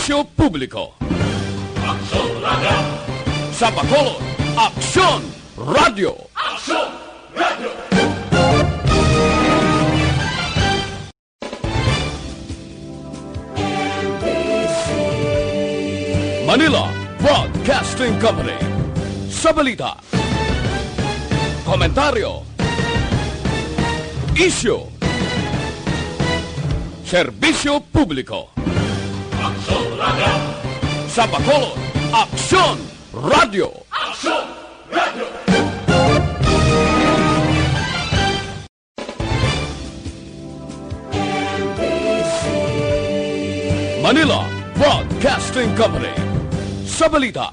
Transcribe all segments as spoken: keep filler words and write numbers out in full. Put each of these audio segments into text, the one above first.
Serbisyo Publiko. Aksyon Radio. Sa Bacolod, Aksyon Radio. Aksyon Radio. Manila Broadcasting Company. Sa balita, komentaryo, isyu, serbisyo publiko. Aksyon Radio. Sa Bacolod, Aksyon Radio. Aksyon Radio. Manila Broadcasting Company. Sa balita,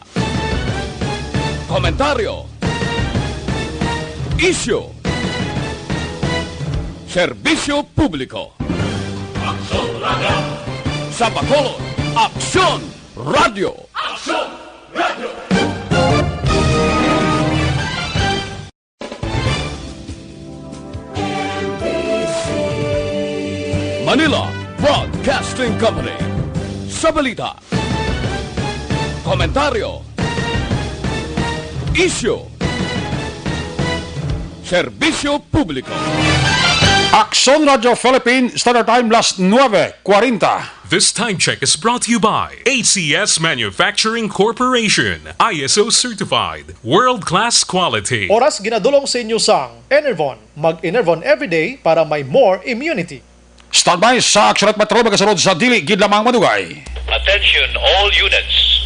komentaryo, isyu, serbisyo publiko. Aksyon Radio. Sa Bacolod, Aksyon Radio. Aksyon Radio. Manila Broadcasting Company. Sa balita, komentaryo, isyu, serbisyo publiko. Aksyon Radio Philippine Standard Time, las nuebe kwarenta. This time check is brought to you by A C S Manufacturing Corporation, I S O certified, world-class quality. Oras ginadulong sa inyo sang Enervon. Mag-Enervon everyday para may more immunity. Standby sa Aksyon at Patrol, magasunod sa dili gid lamang madugay. Attention all units.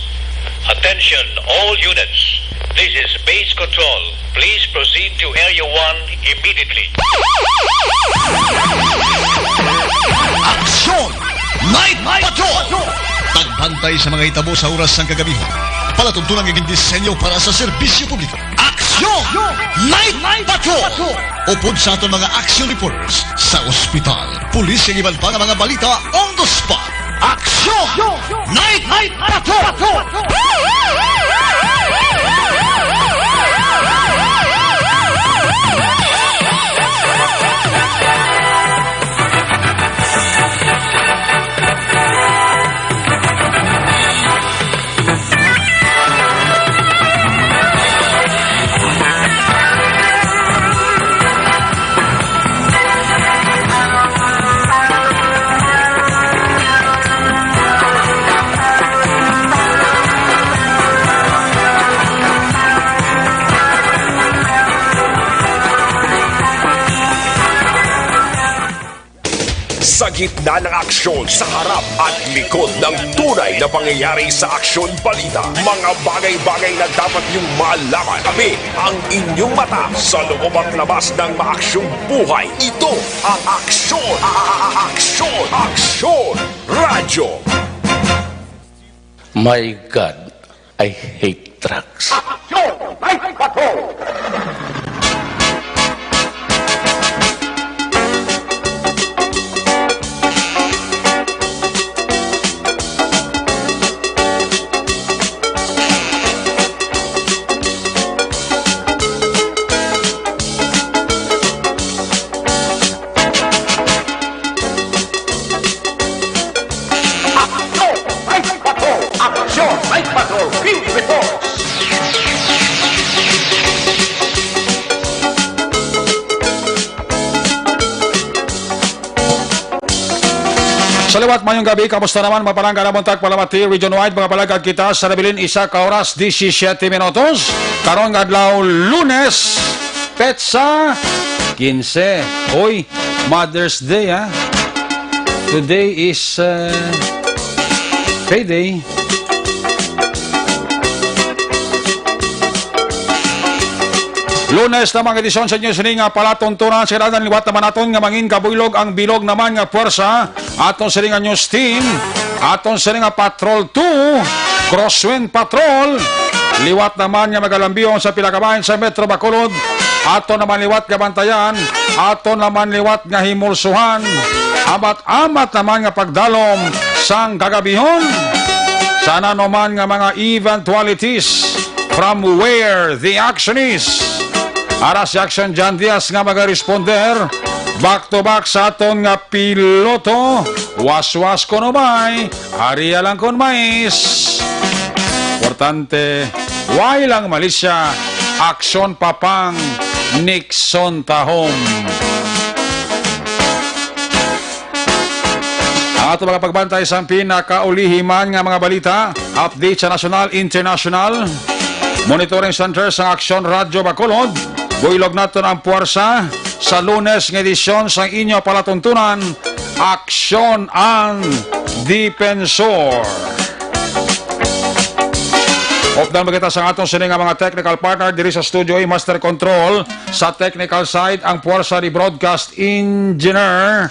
Attention all units. This is Base Control. Please proceed to Area one immediately. Aksyon! Night Patrol! Pagbantay sa mga hitabo sa oras sang kagabi. Palatuntunan nga gindisenyo para sa serbisyo publiko. Aksyon! Night Patrol! Upod sa aton mga action reporters sa ospital, pulis, kag iban pa nga mga balita on the spot. Aksyon! Night Patrol! Sa gitna ng aksyon, sa harap at likod ng tunay na pangyayari sa Aksyon Balita, mga bagay-bagay na dapat niyong malaman. Kami ang inyong mata sa loob at labas ng maaksyong buhay. Ito ang Aksyon, a-, a-, a-, Aksyon, Aksyon Radyo. My God, I hate trucks. Aksyon! May bato! Aksyon! May bato! Aksyon! May bato! Field Reports! Sa liwat, mayong gabi. Kamusta naman, mga palangga, na buntag, Palamati Region Wide, mga palangga, kita sa nabilin isa ka oras, disisiete minutos. Karon nga adlaw, Lunes, petsa quince. Uy, Mother's Day, ha? Today is, uh, payday. Lunes na mga edisyon sa inyo sini nga palatuntunan sa kadalan liwat naman naton nga mangin kabuylog ang bilog naman nga puwersa aton sini nga news team, aton sini nga Patrol two, Crosswind Patrol, liwat naman nga magalambihon sa pila ka bahin sa Metro Bacolod, aton naman liwat nga bantayan, aton naman liwat nga himulsuhan, amat-amat naman nga pagdalom sang kagabihon sa nanuman nga mga eventualities from where the action is. Ara si Action John Diaz nga magaresponder Back to back sa aton nga piloto. Waswas kon umay, aria lang kon mais. Importante, way lang malisya. Aksyon pa pang Nixon Tahom. Ang ato mga pagbantay sa pinakaulihi man nga mga balita, update sa nasyonal, international. Monitoring Center sang Aksyon Radyo Bacolod, buylog naton ang puwersa sa Lunes nga edisyon sang inyo palatuntunan, Aksyon ang Dipensor. Updan ba kita sa aton sini nga mga technical partner diri sa studio, A, Master Control, sa technical side, ang puwersa ni Broadcast Engineer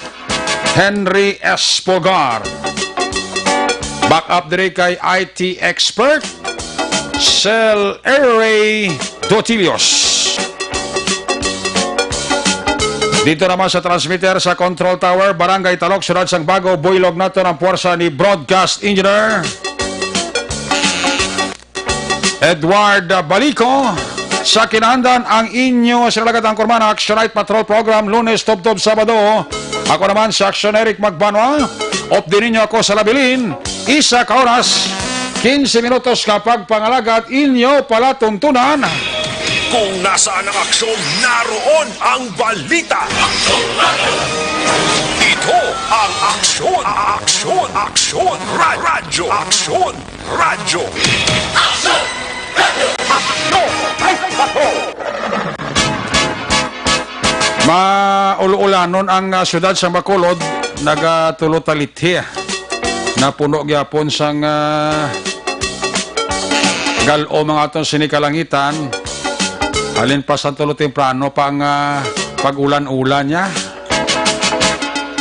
Henry Espogar. Backup diri kay I T expert, Sel Ray Dotilios. Dito naman sa transmitter sa Control Tower, Barangay Talok, Siyudad sang Bago, buylog naton ang puwersa ni Broadcast Engineer Edward Balico. Sa kinaandan, ang inyo sinalagat ang Kurmana Action Night Patrol Program, Lunes tubtob Sabado. Ako naman si Action Eric Magbanwa. Updi ninyo ako sa labilin, isa ka oras, quince minutos nga pagpangalagat, inyo palatuntunan. Kung nasaan ang aksyon, naroon ang balita. Ito ang Aksyon, Aksyon, Aksyon, Ra-, Radyo, Aksyon, Radyo. Aksyon! Radyo! Aksyon! Ay, ay, ako! Maul-ulanon ang, ah, siyudad sa Bacolod, nagatulo talithi. Napuno gyapon sang, ah, gal-om ang aton sini kalangitan. Halin pa sa tulo temprano pa ang, ah, pag-ulan-ulan niya.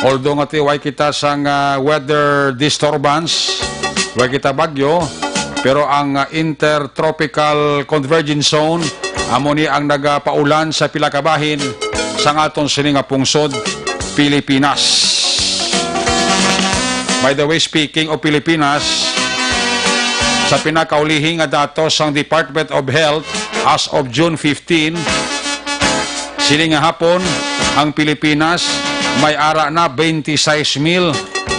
Although nga ti-, way kita sang, ah, weather disturbance, way kita bagyo, pero ang, ah, Intertropical Convergence Zone amo ni ang nagapaulan sa pila ka bahin sang aton sini nga pungsod, Pilipinas. By the way, speaking of Pilipinas, sa pinakaulihi nga datos sang Department of Health as of June fifteen, sini nga hapon, ang Pilipinas may ara na twenty-six mil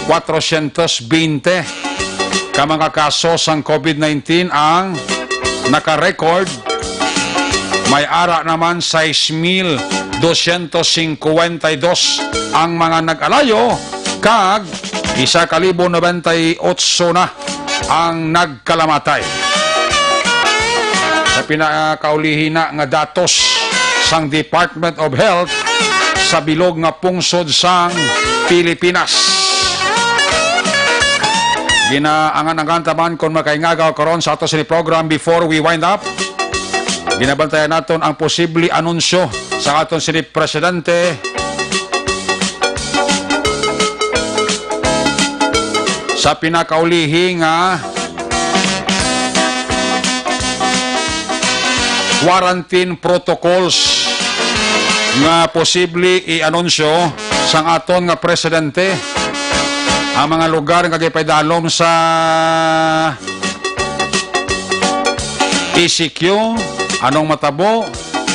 kwatrocientos bente ka mga kaso sang COVID nineteen ang naka-record. May ara naman sais mil dosyentos singkwenta y dos ang mga nag-alayo, kag isa ka libo nobenta y otso na ang nagkalamatay. Sa pinakaulihi na nga datos sang Department of Health sa bilog nga pungsod sang Pilipinas. Ginaangan-angan ta man kon makaingagaw karon sa ato sini program. Before we wind up, ginabantayan naton ang posible anunsyo sa aton sini presidente sa pinakaulihi nga quarantine protocols nga posible i-anunsyo sang aton nga presidente. Ang mga lugar nga gipaidalom sa E C Q, anong matabo?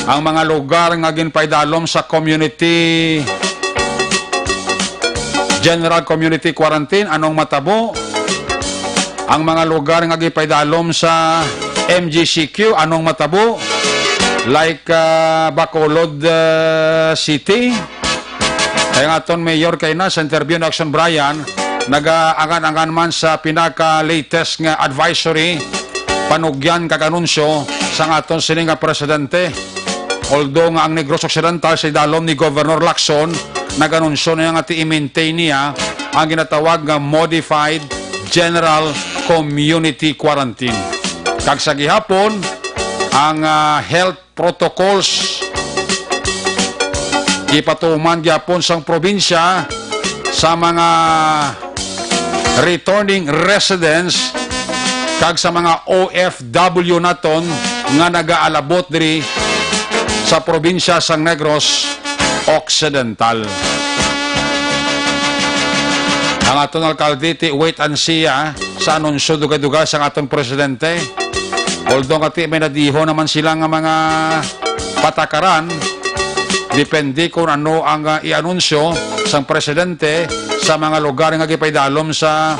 Ang mga lugar nga ginpaidalom sa community, general community quarantine, anong matabo? Ang mga lugar nga gipaidalom sa M G C Q, anong matabo? Like, ah, Bacolod, ah, City, kay ang aton mayor kay na sa interview ni Action Brian, nagaangan-angan man sa pinaka-latest nga advisory, panugyan kag anunsyo sang aton sini nga presidente. Although nga ang Negros Occidental sa idalom ni Governor Lacson, nag-anunsyo na nga ti-maintain niya ang ginatawag nga modified general community quarantine. Kag sa gihapon, ang, ah, health protocols ipatuman gyapon sang probinsya sa mga returning residents kag sa mga O F W naton nga nagaalabot diri sa probinsya sang Negros Occidental. Ang aton alkalde ti wait and see, ah, sa anunsyo dugay-dugay sang aton presidente. Although nga ti may nadiho naman sila nga mga patakaran Depende kung ano ang, ah, i-anunsyo sang presidente sa mga lugar nga gipaidalom sa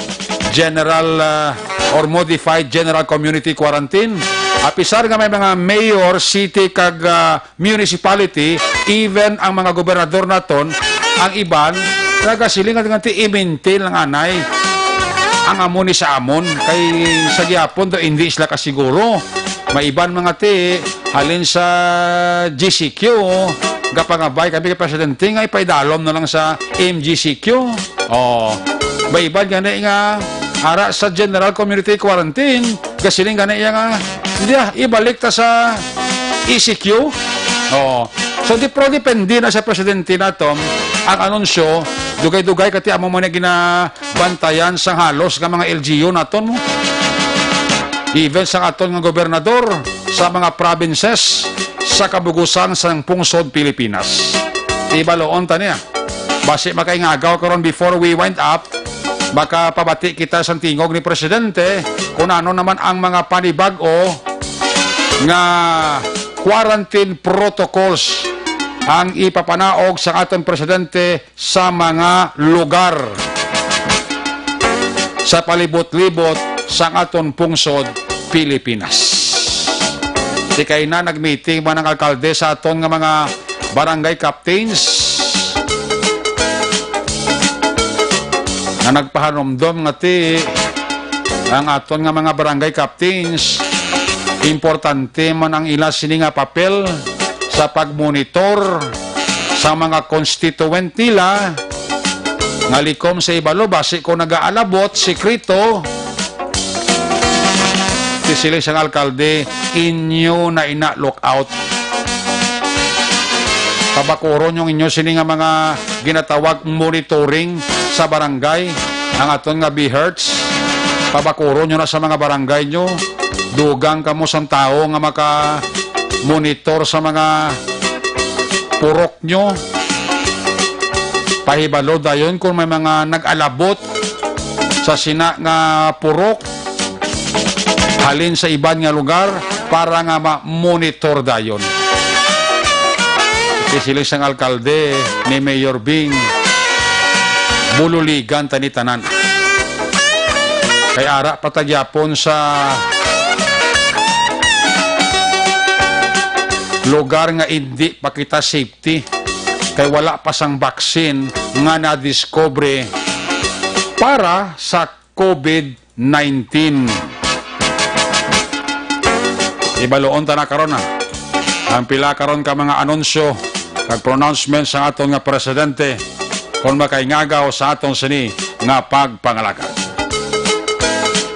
general, ah, or modified general community quarantine. Apisar nga may mga mayor, city, kag, ah, municipality, even ang mga gobernador naton, ang iban, nagasiling nga nganti i-maintain lang anay ang amo ni sa amon. Kay sa gihapon daw, hindi sila kasiguro. May iban mga ti, halin sa G C Q, gapangabay kami kay presidente nga ipaidalom na lang sa M G C Q. Oh, may iban gani nga ara sa general community quarantine, gasiling gani iya nga, "Hindi ah, ibalik ta sa E C Q." Oh. So, di, pero depende na sa presidente naton ang anunsyo, dugay-dugay kati amo man ang ginabantayan sang halos nga mga L G U naton, mo. Even sang aton nga gobernador sa mga provinces sa kabugusan sang pungsod Pilipinas. Ibaloon ta niya. Basi makaingagaw karon, before we wind up, makapabati kita sang tingog ni Presidente kung ano naman ang mga panibag-o nga quarantine protocols ang ipapanaog sa aton Presidente sa mga lugar sa palibot-libot sa aton pungsod Pilipinas. Di kay na nag-meeting man ang alkalde sa aton nga mga barangay captains nga nagpahanumdom nga ti ang aton nga mga barangay captains, importante man ang ila sini nga papel sa pagmonitor sa mga constituent nila nga likom sa ibalo, basi kung nagaalabot, sikreto, ti siling sang alkalde, inyo na ina lookout. Pabakuron yung inyo sini nga mga ginatawag monitoring sa barangay, ang aton nga B H E R T S. Pabakuron nyo na sa mga barangay nyo. Dugang kamo sang tawo nga maka-monitor sa mga purok nyo. Pahibalo dayon kung may mga nag-alabot sa sina nga purok halin sa iban nga lugar para nga ma-monitor dayon. Ti siling sang alkalde ni Mayor Bing, bululigan ta ni tanan. Kay ara pa ta gyapon sa lugar nga indi pa kita safety, kay wala pa sang vaccine nga nadiskubre para sa COVID nineteen. Ibaloon ta na karon, ha, ang pila karon ka mga anunsyo kag pronouncement sa aton nga presidente, kon makaingagaw sa aton sini nga pagpangalagad.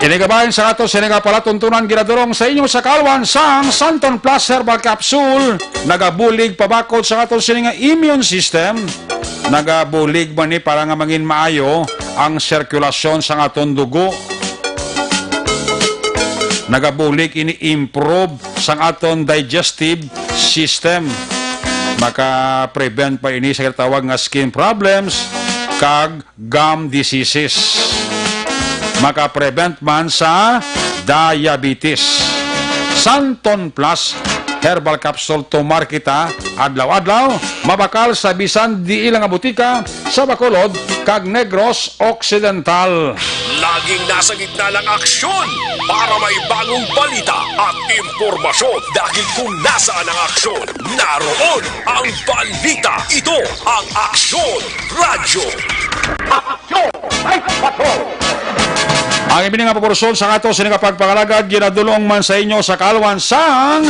Ini kabahin sa aton sini nga palatuntunan ginadurong sa inyo sa kalwan sang Santon Plus Herbal Capsule. Nagabulig pabakod sa aton sini nga immune system. Nagabulig man ni para nga mangin maayo ang sirkulasyon sang aton dugo. Nagabulig ini improve sang aton digestive system. Maka-prevent pa ini sa ginatawag nga skin problems kag gum diseases. Maka-prevent man sa diabetes. Santon Plus Herbal Capsule, tumar kita adlaw-adlaw, mabakal sa bisan diin nga butika sa Bacolod kag Negros Occidental. Laging nasa gitna ng aksyon para may bagong balita at impormasyon, dahil kung nasaan ang aksyon, naroon ang balita. Ito ang Aksyon Radyo. Aksyon! Ay, patrol! Ang ining nga porsyon sa ato sini nga pagpangalagad ginadulong man sa inyo sa kalwan sang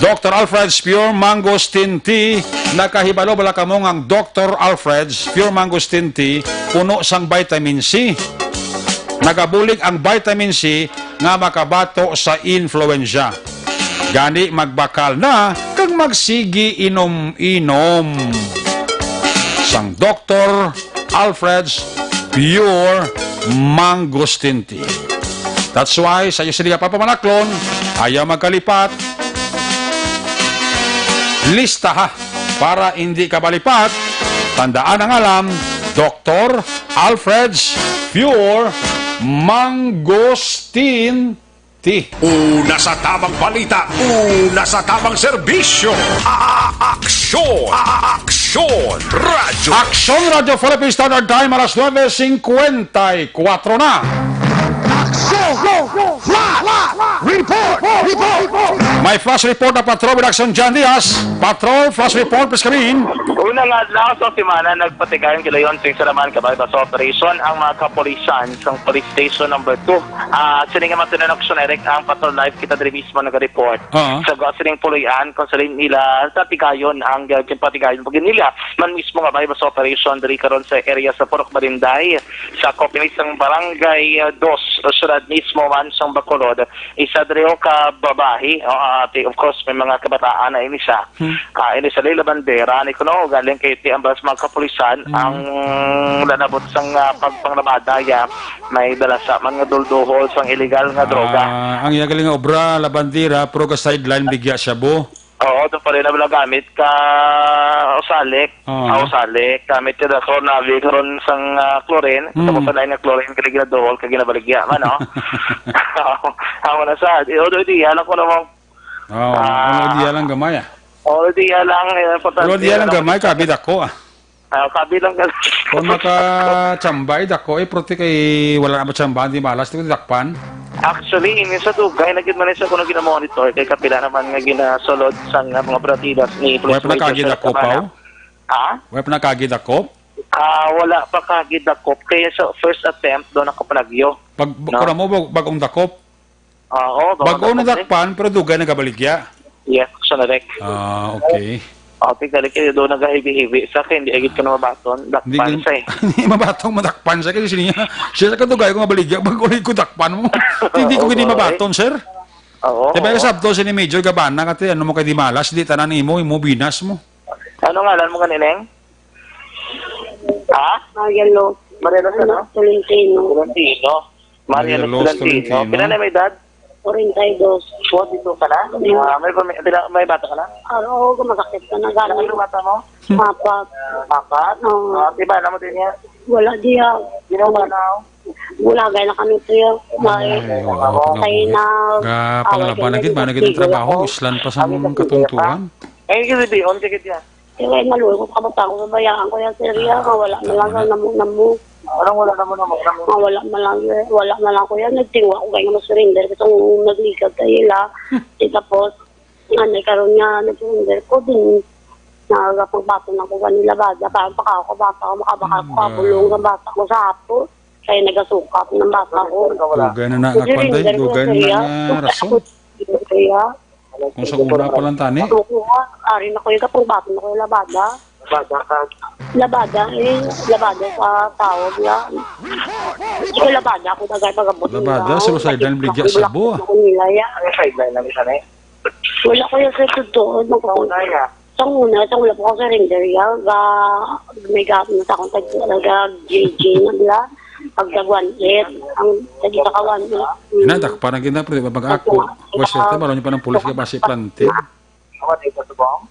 Doktor Alfred's Pure Mangosteen Tea. Nakahibalo bala kamo nga ang Doktor Alfred's Pure Mangosteen Tea puno sang vitamin C? Nagabulig ang vitamin C nga makabato sa influenza. Gani, magbakal na kag magsigi inom-inom sang Doktor Alfred's Pure Mangosteen Tea. That's why, sa inyo sini nga pagpamanaklon, ayaw magkalipat. Listaha para hindi ka malipat. Tandaan ang alam, Doktor Alfred's Pure Mangosteen Ti. Una sa tamang balita, una sa tamang serbisyo. A-, aksyon, a-, aksyon, radyo. Aksyon Radyo Philippine Standard Time, alas nuebe singkwenta y kuwatro na. Aksyon! Flash! Report! Report! May flash report na Patrol with Action John Diaz. Patrol, flash report, please come in. Una nga adlaw sa semana, nagpatigayon gilayon sa Salaman Kabaybaso Operation ang mga kapulisan sa Police Station Number Two. Ah, sini nga matunan ako, Direk, ang Patrol Live kita diri mismo nag-report. Oo. Sa gawa sining puloy-an, kung sa nila sa tigayon ang, ah, ginpatigayon pag nila man mismo nga Kabaybaso Operation diri karon sa area sa Purok Malinday, sa Copinis, ang Barangay, ah, Dos, syudad mismo man sang Bacolod. Isa diri ka babayi, oh, ah, ti-, of course, may mga kabataan na ini siya. Hmm. Ah, ini sa Lila Bandera, ni kuno, galing kay ti ambas mga kapulisan, Hmm. ang nanabot sang, ah, pagpanglabada, ya, may dala sa man nga dulduhol sang illegal nga droga. Ah, ang iya galing nga obra, labandera, pero ka sideline, bigya siya, bo. Oo, ito pa rin na wala gamit ka usalik. Oo. Ah, usalik. Gamit ka daso, nabi karon sang, ah, chlorine. Hmm. Tapos sa lain nga chlorine, kaya ginaduhol, kaya ginabaligya man, no? Ako na sa, di, di, di, alam ko naman. Oo, Ah. ano, di lang gamay, ah. Oo, di lang, eh, importante Pero di lang lang gamay, kabit ako, ah. Ah, sabi lang ka. Kung makachambay, dako, eh, prote kay wala na ba chambahan, di malas, di ko dakpan. Actually, ini sa dugay na gid man sa kuno ginamonitor kay kapila naman nga ginasulod sa nga mga operatiba ni Police Wala pa Major nakagid Sir ako, Cabana. Pao? Ha? Wala pa nakagid ako? Ah, wala pa kagid ako. Kaya sa first attempt, doon ako panagyo. Pag, No? Kura mo, bag-, bagong dakop? Ah, oo, Bag-o na dakop, eh. Dakpan, pero dugay nagabaligya. Yes, siya na, Rek. Ah, okay. Oh, tingnan kayo doon nagahibi-hibi sa akin, di agad ko na mabaton. Hindi Dakpan gin-, siya, eh. Hindi mabaton, madakpan siya. Kasi siya, siya sa kadugay ko mabaligya, bag-o na ko dakpan mo. Hindi ko Oo, gini eh. Mabaton, sir. Oo, Diba oo. Yung sabto siya ni Major Gabana, kati, ano mo kay di malas, di tanan imo, imo binas mo. Ano ngalan mo kanineng? Ha? Maria Los. Maria Los, ano? Tolentino. Tolentino. Maria Maria Los Los Tolentino. Tolentino. Pila na may edad? Forty-two ka na? Mm. Ah, may pami-, pila, may bata ka na? Ah, oo, masakit ka na gano'n. Ilang bata mo? Apat. Apat? Oo. Ah, iba na mo din niya? Wala diya. Sino ba na? Wala, gaya na kami to yun. Ay, May, wala ka na kay mo. Na, Ga, away panglaba kay na gid, na ba na gid ang nagtigo trabaho? Ako. Islan pa sa Kami mong sa katuntuhan. Eh, yung video, ang ticket niya. Kaya maluwi ko kabata ko, mabayaan ko yan, sir, ya, nga wala man lang Tama na. Ang namo-namo. Anong wala namo-namo? Nga wala man lang, wala man lang ko yan. Nagtingwa ko kaya nga ma-surrender. Gusto kong nagligad sa ila. Di tapos, nga na karon nga nag-surrender ko, din nagapagbaton ako kanila bata. Parang pa ako bata, makabakal ko, Mm. kabulong ang bata ko sa apo. Kaya nagasukat ng bata ko. Dugay na na nga kwan, day. Nag-surrender ko Dugay na na nga rason. Kaya, Kung sa una pa lang tani. Ako, ari na ko yung kapurbaton ko yung labada. Labada ka? Labada, eh, labada sa tawag na. Ikaw labada, ako dagay pagabot Labada, nila. Suicide line, bligya sa buwa. Ako nila, ya. Ano yung sideline lang isa na eh? Wala ko yung sa totoo. Sa una, ya. Sa una, sa wala po ko surrender, ya. Ga, may gap na sa akong tag-, ga, G G na nila. Pag tag one eight, ang tag isa ka one eight. Mm. Ina, dakpa na gina, pero mag-ako. Pag Wala siya, ta, maroon pa ng pulis ka, basi planted. Ako, di ka subong?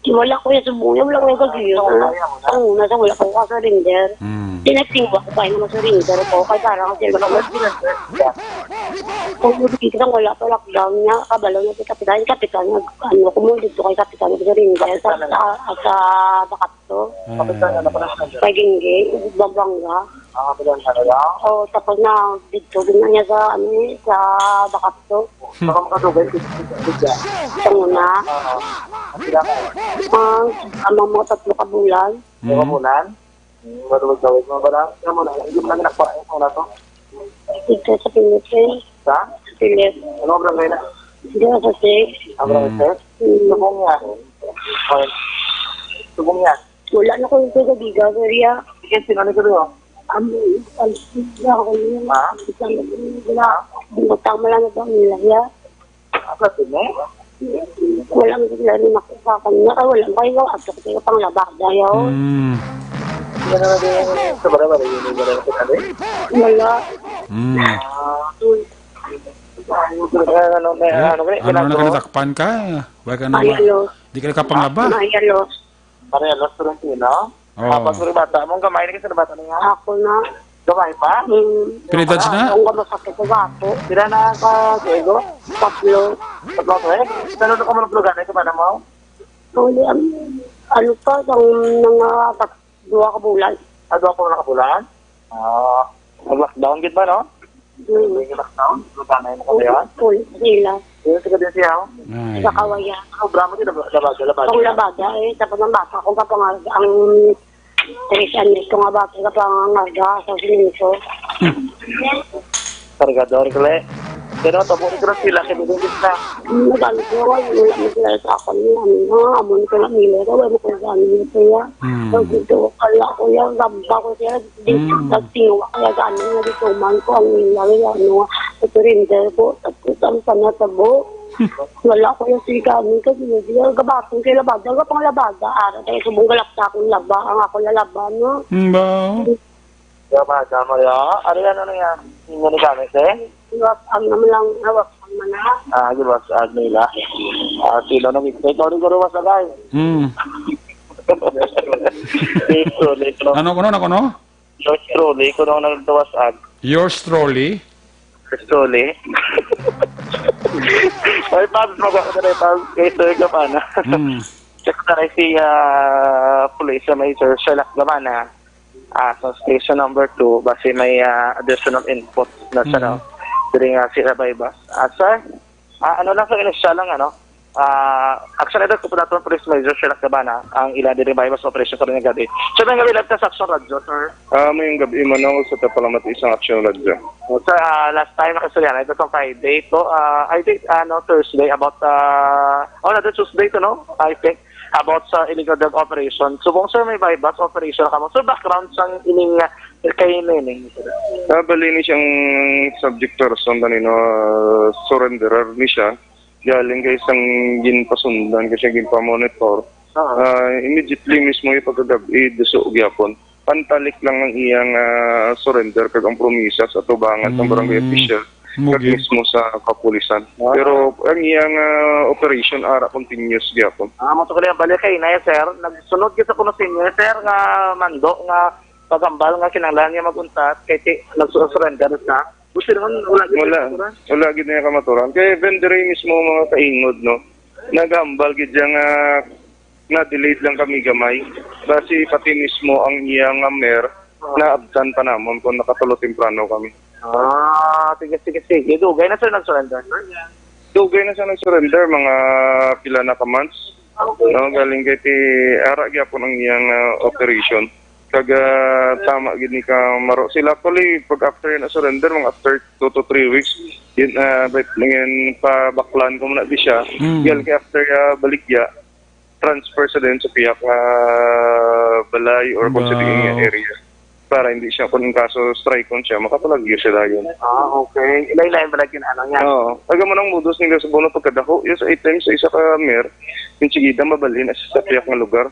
Wala ko yung subong, wala ko yung gagiyo. Wala, wala. Ang una, sa wala ko ka-surrender. Hmm. Di nagtingwa ko pa yung surrender ko. Kaya parang kasi Wala ko surrender. Kung hindi ka wala pa lockdown niya, kabalo na si Kapitan. Kapitan, nag-, ano, kung dito kay Kapitan, nag-surrender sa, sa, sa Bakat. So, Ah. Kapitan, ano pa na siya? Kay Gingging, Bambanga. Ah, kapitan, ano lang? Oh, tapos na, dito din na niya sa, ano eh, sa Bacato. Hmm. Baka makadugay, si, si, si, si, Sa una. Ah, ang sila ka? Ang, ang mga tatlo ka bulan. Mga Hmm. bulan? Hmm, madugay-dugay mo ba lang? Ano mo na? Hindi mo lang nakpa-, ano na to? Dito sa Philippines. Sa? Sa Philippines. Ano ang barangay na? Dito sa six. Ang barangay Hmm. six? Hmm. Subong niya. Okay. Subong niya. Wala na ko yung gagiga, sir, ya. Sige, sino ni Kuya? Ang, ang, ang, Ha? ang, ang, ang, ang, butang mo lang ito, ang, ya. Asa, sino? Wala mo sila ni makita kanya, kaya wala mo kayo, at saka kayo pang labada, yaw. Hmm. Yan na lang yung sa barabara, yun yung barabara sa kali. Wala. Hmm. Ah, ano, may, Eh, ano, may, ano na pinatro? Ka, nadakpan ka? Wala ka na Ay, ma-, ano? Di ka nakapanglaba? Ay, ano? Pareha, Los Tolentino? Oo. Tapos, may bata. Among gamay na kasi bata na nga. Ako na. Babae pa? Hmm. Pila edad na? Ang ano, sakit sa bato. Pila na ka, Diego? Tatlo. Tatlo to eh. Pero ano ka man ang lugar na ito, paano mo? Ang, um, ano pa, ang mga tat-, duha ka bulan. Ah, duha pa man ka bulan? Ah, mag-lockdown gid ba, no? Hmm. May lockdown? Lugar na yun, ano ba yun? Full, sila. Yun, sa gabi siya, oh. Ay. Sa Kawayan. Ang obra mo, di, laba-, labaga, labaga. Ang labaga, eh, tapos ang bata ko, kapangarga, ang tres anyos ko nga bata, kapangarga sa simento. Kargador, kale. Pero tabo ni Graciela, kay Dudong Gista. Ang nagano ko, wala mo sila sa ako niya. Ano, amo ni ko lang nila, wala mo kung saan nila siya. Hmm. Pag ito, kala ko yan, gamba ko siya, di, Hmm. nagtiwa kaya gano'n nga dito man ko, ang nila, ano, surrender ko, tapos ang sana tabo. Wala ko yung siganin kasi hindi yung gabaton kay labaga, ang pang labaga, ara tayo subong galakta akong laba, ang ako lalaba, no? Mm, ba? Laba, tama ya. Ano yan, ano yan? Hindi mo nagamit eh? Iwas ang naman lang, iwas ang mana. Ah, di ba, sa Agnila? Ah, sila nang ito. Ikaw rin ko rin masagay. Mm. Ito, ito. Ano, ano, ano, ano? Yours truly, kuno ang nagtuwasag. Yours truly? Yours truly. Ay, Pabs, mag-ako na rin, Pabs. Kay Sir Gabana. Hmm. Check na rin si, ah, Police Major Sherlock Gabana. Ah, sa station number two, basi may, ah, additional input na sa, Hmm. no? Diri nga si Rabay Bus. Ah, sir, ah, ano lang sa initial lang, ano? Ah, action leader ko po nato, Police Major Sherlock Gabana, ang ila diri Baybas Operation karong gabi. So, may gabi live ta sa Action Radyo, sir. Ah, may gabi, Manong, sa tapalamati isang Action Radyo. Oh, sir, ah, last time na kasi yan, ito sa Friday to, ah, I think, ano, Thursday, about, ah, oh, not Tuesday to, no? I think, about sa illegal drug operation. So, kung, sir, may Baybas Operation ka mo. So, background sang ining, ah, kay Neneng, sir. Ah, bali ni siyang subject person, kanino, ah, surrenderer ni siya. Galing kay sang ginpasundan, kay siya ginpamonitor. Oo. Ah, immediately mismo yung pagkagabi, duso gyapon. Pantalik lang ang iyang, ah, surrender kag ang promisa sa atubangan sa barangay Mm. official, Mo kag gid. mismo sa kapulisan. Ah. Pero ang iyang, ah, operation ara continuous gyapon. Ah, mo to kaya balik kay na, sir. Nagsunod kita kuno sa inyo, sir, nga mando nga pagambal nga kinahanglan niya mag-untat kay ti-, nagsu-, surrender sa. Gusto naman, wala gid Wala, kamaturan. Wala gid niya kamaturan. Kay even diri mismo mga kaingod, no? Naghambal gid siya nga na-delayed lang kami gamay. Basi pati mismo ang iya nga mayor, Ah. naabtan pa namon kung nakatulo temprano kami. Ah, sige, sige, sige. Dugay na, sir, nag-surrender, sir? Dugay na siya nag-surrender, mga pila na ka months. Okay. No, galing kay ti ara gyapon ang iyang, ah, operation. Kag, ah, tama gid ni ka Maro. Sila actually, pag after na surrender, mga after two to three weeks, yun, ah, but ngayon, pabaklan ko muna di siya. Mm. Galing kay after, ah, baligya, transfer sa din sa piyak nga balay or kung sa Wow. diin nga area. Para hindi siya, kung kaso strike on siya, makapalagyo siya dayon. Ah, okay. Ilay-ilay ba lagi na ano niya? Oo. Aga mo nang modus nila sa Bono pagkadaho, yung sa items sa isa ka mer, yung sigida mabalhin na siya sa piyak nga lugar.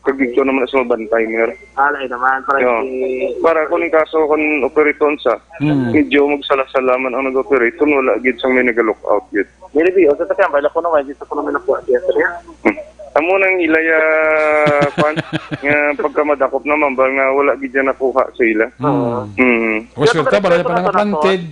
Kag dito naman sa mabantay, mer. Ah, lain naman. Para Oo. hindi Para kung kaso, kung operaton sa, Hmm. medyo magsala-salaman ang nag-operate, kung wala gid sang may nag-lookout gid. Maybe, o, sa takyan, bala ko na, may dito ko naman nakuha siya, sir, yan. Hmm. Amo nang ilaya, kwan, nga pagkamadakop na mambal nga wala gid niya nakuha sa ila. Oo. Hmm. O, Pero swerte, pala pala yung pala na planted.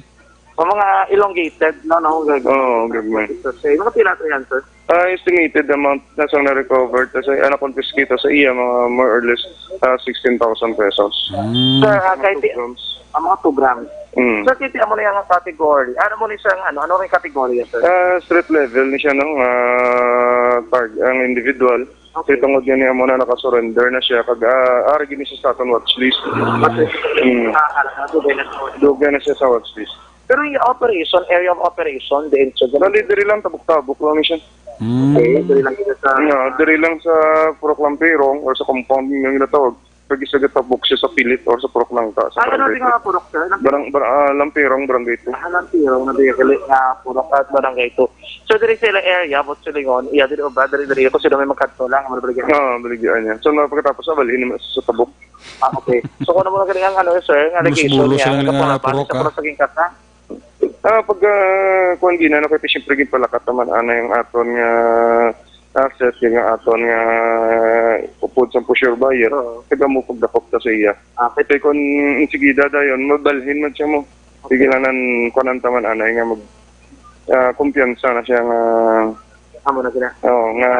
Ang mga elongated, no, no, gag- Oo, gagmay. Sa, sa, mga pila to yan, sir? Ah, estimated amount na sang na-recover, tas ay, ah, na-confiscate sa iya, mga more or less, ah, sixteen thousand pesos. Hmm. Sir, ah, Mga kay two ti-, grams. Ah, mga two grams. Mm. Sir, kiti amo na yung category. Ano mo ni siya, ano, ano yung category, sir? Ah, street level ni siya, no? Ah, targ-, ang individual. Okay. Kay tungod nga niya mo na nakasurrender na siya, kag, ah, ari gini siya sa aton watch list. Mm. Okay. Mm. Ah, ah, ah, dugay na sa watch. Dugay na siya sa watch list. Pero yung operation, area of operation, diin siya? Bali, diri lang, tabok-tabok lang ni siya. Mm. Okay, diri lang siya sa Yeah, diri lang sa Purok Lampirong or sa compound nga ginatawag. Pag isa gatapok siya sa Pilit or sa Purok Langka, sa Ay, ano barangay din nga purok, sir? Lampi- Barang-, bar-, ah, Lampirong, Barangay two. Ah, Lampirong, na bigay kali nga purok at Barangay two. So, diri sa ilang area, but sa Lingon, iya, diri, o ba, diri, diri, kung sino may magkadto lang, ang mga baligyan. Ah, baligyan niya. So, na pagkatapos, ah, balhin naman sa tabok. Ah, okay. So, kung ano mo na galing ang, ano, sir, nga Bulos-bulos location niya, lang ang nga purok, purok, ah. Sa purok sa Ginkas, ha? Ah, pag, ah, kuwan, ginano, kay siyempre, ginpalakat naman, ana, yung aton nga asset, yung aton nga pod sa pusher buyer, Oo. Taga mo pagdakop ta sa iya. Okay. Kay kung insigida dayon, mabalhin man siya mo. Okay. Sige lang nan, kuanan ta man anay nga mag, ah, kumpiyansa na siya nga Amo na gina. Oo, nga,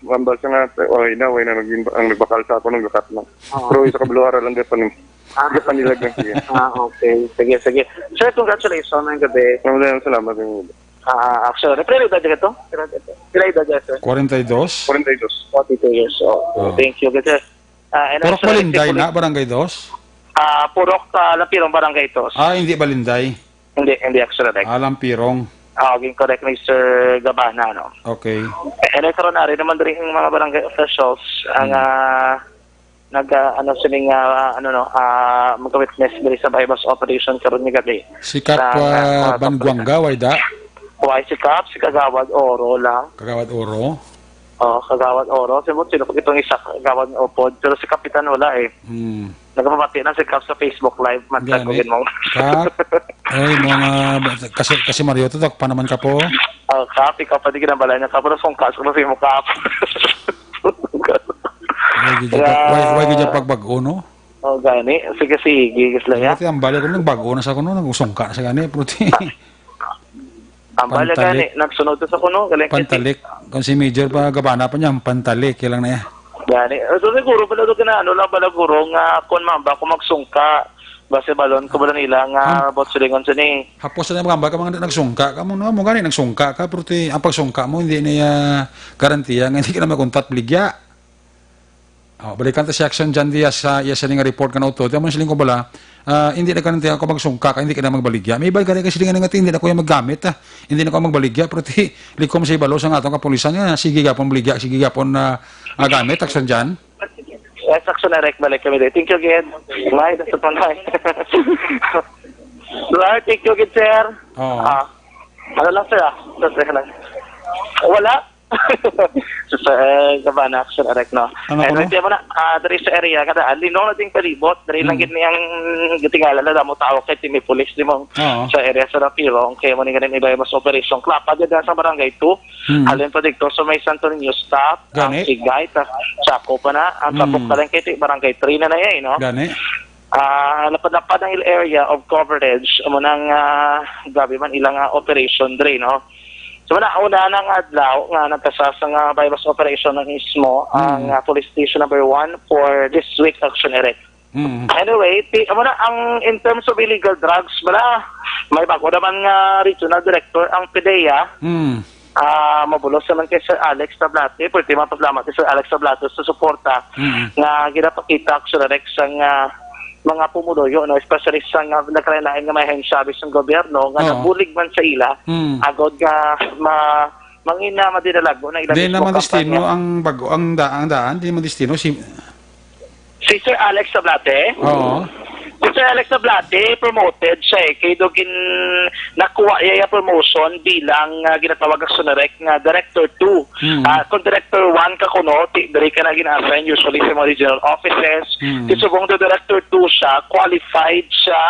mambal siya nga, "Oy, na, way na naging, ang nagbakal sa ako, naglakat na." Oo. Pero isa ka bluhara lang, di pa ni-, Ah. di pa nilag lang siya. Ah, okay. Sige, sige. Sir, congratulations ngayong gabi. Maraming salamat. Ah, actually, pila edad niya to? Pila edad niya, sir? Kwarenta y dos. Kwarenta y dos. Forty-two years old. Oh. Thank you, good, sir. Ah, and Purok actually, Balinday siguro na, Barangay Dos? Ah, Purok, ah, Lampirong, Barangay Dos. Ah, hindi Balinday. Hindi, hindi, actually, like, Ah, Lampirong. Ah, okay, correct ni Sir Gabana, no? Okay. And then, karon, ari naman diri ang mga barangay officials, ang, Hmm. ah, nag, ah, ano, sining, ah, ano, no, ah, mag-witness diri sa buy-bust operation karon nga gabi. Si Kap, Sa, ah, ah, Van Guanga, way da? Why si Kap? Si Kagawad Oro lang. Kagawad Oro? Oh, Kagawad Oro. Sino, sino po itong isa, Kagawad Opod? Pero si Kapitan wala eh. Hmm. Nagpapati na si Kap sa Facebook Live. Matag ko Gani. gid mo. Kap? Oy, mga, kasi, kasi Mario, to, pa naman ka po. Oh, Kap, ikaw pa di kinabalaan niya, Kap. Pero sungka, sungka mo, Kap. Why gid yung pag-, why, why gid yung pagbag-o, no? Oh, gani. Sige, sige. Gusto lang yan. Dati ang balik ko, nagbag-o na sa kuno, nagusungka na sa gani, pero ti-, Ang bala Pantalik. gani, nagsunod to sa kuno, galing kiti. Pantalik. Kung si Major pa, Gabana pa niya, ang pantalik, kailang na yan. Gani. So, siguro, pala doon ka na, ano lang, pala, guro, nga, kung mamba, kung magsungka, base balon, ko bala nila, nga, Ham- bot silingon sa ni. Hapos na yung mga ka, mga nagsungka ka mo, no? Mo gani, nagsungka ka, pero ti, ang pagsungka mo, hindi na iya garantiya, nga hindi ka na makuntat, baligya. Oh, balikan ta si Action Jan Diaz sa iya sining report nga nautod. Amo siling ko bala, ah, hindi na kanang ako magsungka ka, hindi ka na magbaligya. May iba gani ka siling nga hindi na ko yung maggamit, ah. Hindi na ko magbaligya, pero ti, likom sa ibalo sa atong kapulisan nga, sige gapon baligya, sige gapon na, ah, gamit, Action Jan. Yes, Action Eric, balik kami dito. Thank you again. Bye, that's the fun time. Right, thank you again, sir. Oo. Ah, ano lang, sir, ah? Sir, sir, lang. Wala. Sa, sa, eh, Gabana, Action Eric, no? Ano And ko, right, no? mo na, ah, diri sa area, kada, ah, linong na ding palibot, diri lang Hmm. gid niyang gitingala na damo tao kay timi pulis di mo Oo. sa area sa Rapiro, kay mo ni ganin iba mas operation. Klapa dyan sa barangay two, Hmm. halin pa dito sa may Santo Niño stop, ang Gani? Sigay, ta, sako pa na, ang Hmm. Sapok na lang kay ti-, barangay three na na yan, no? Gani? Ah, lapad-lapad ang il-, area of coverage, amo nang, ah, grabe man ilang, ah, operation diri, no? So, wala, una nang adlaw nga nagkasasa nga virus operation na mismo ang, Mm. ah, police station number one for this week, Action Eric. Mm. Anyway, ti-, amo na, ang, in terms of illegal drugs, wala, may bago naman nga regional director ang PDEA. Mm. Ah, mabulos naman kay Sir Alex Tablate. Pwede mapasalamat si Sir Alex Tablate sa suporta Mm. nga ginapakita, Action Eric, sa nga mga pumuluyo, no, especially sa nga nagkalain-lain nga mga ahensya sa gobyerno nga Oo. nabulig man sa ila, Mm. agod nga ma-, mangina madinalago na ilang Di mismo naman kampanya. Destino ang bago, ang da-, ang daan, di naman destino si Si Sir Alex Tablate? Oo. Si Sir Alex Tablate, promoted siya eh. Kay do gin-, nakuha iya iya promotion bilang, ah, ginatawag sa Sunarek nga Director two. Mm. Ah, kung Director one ka kuno, ti-, diri ka na gina-assign usually sa mga regional offices. Mm. Si Subong do Director two siya, qualified siya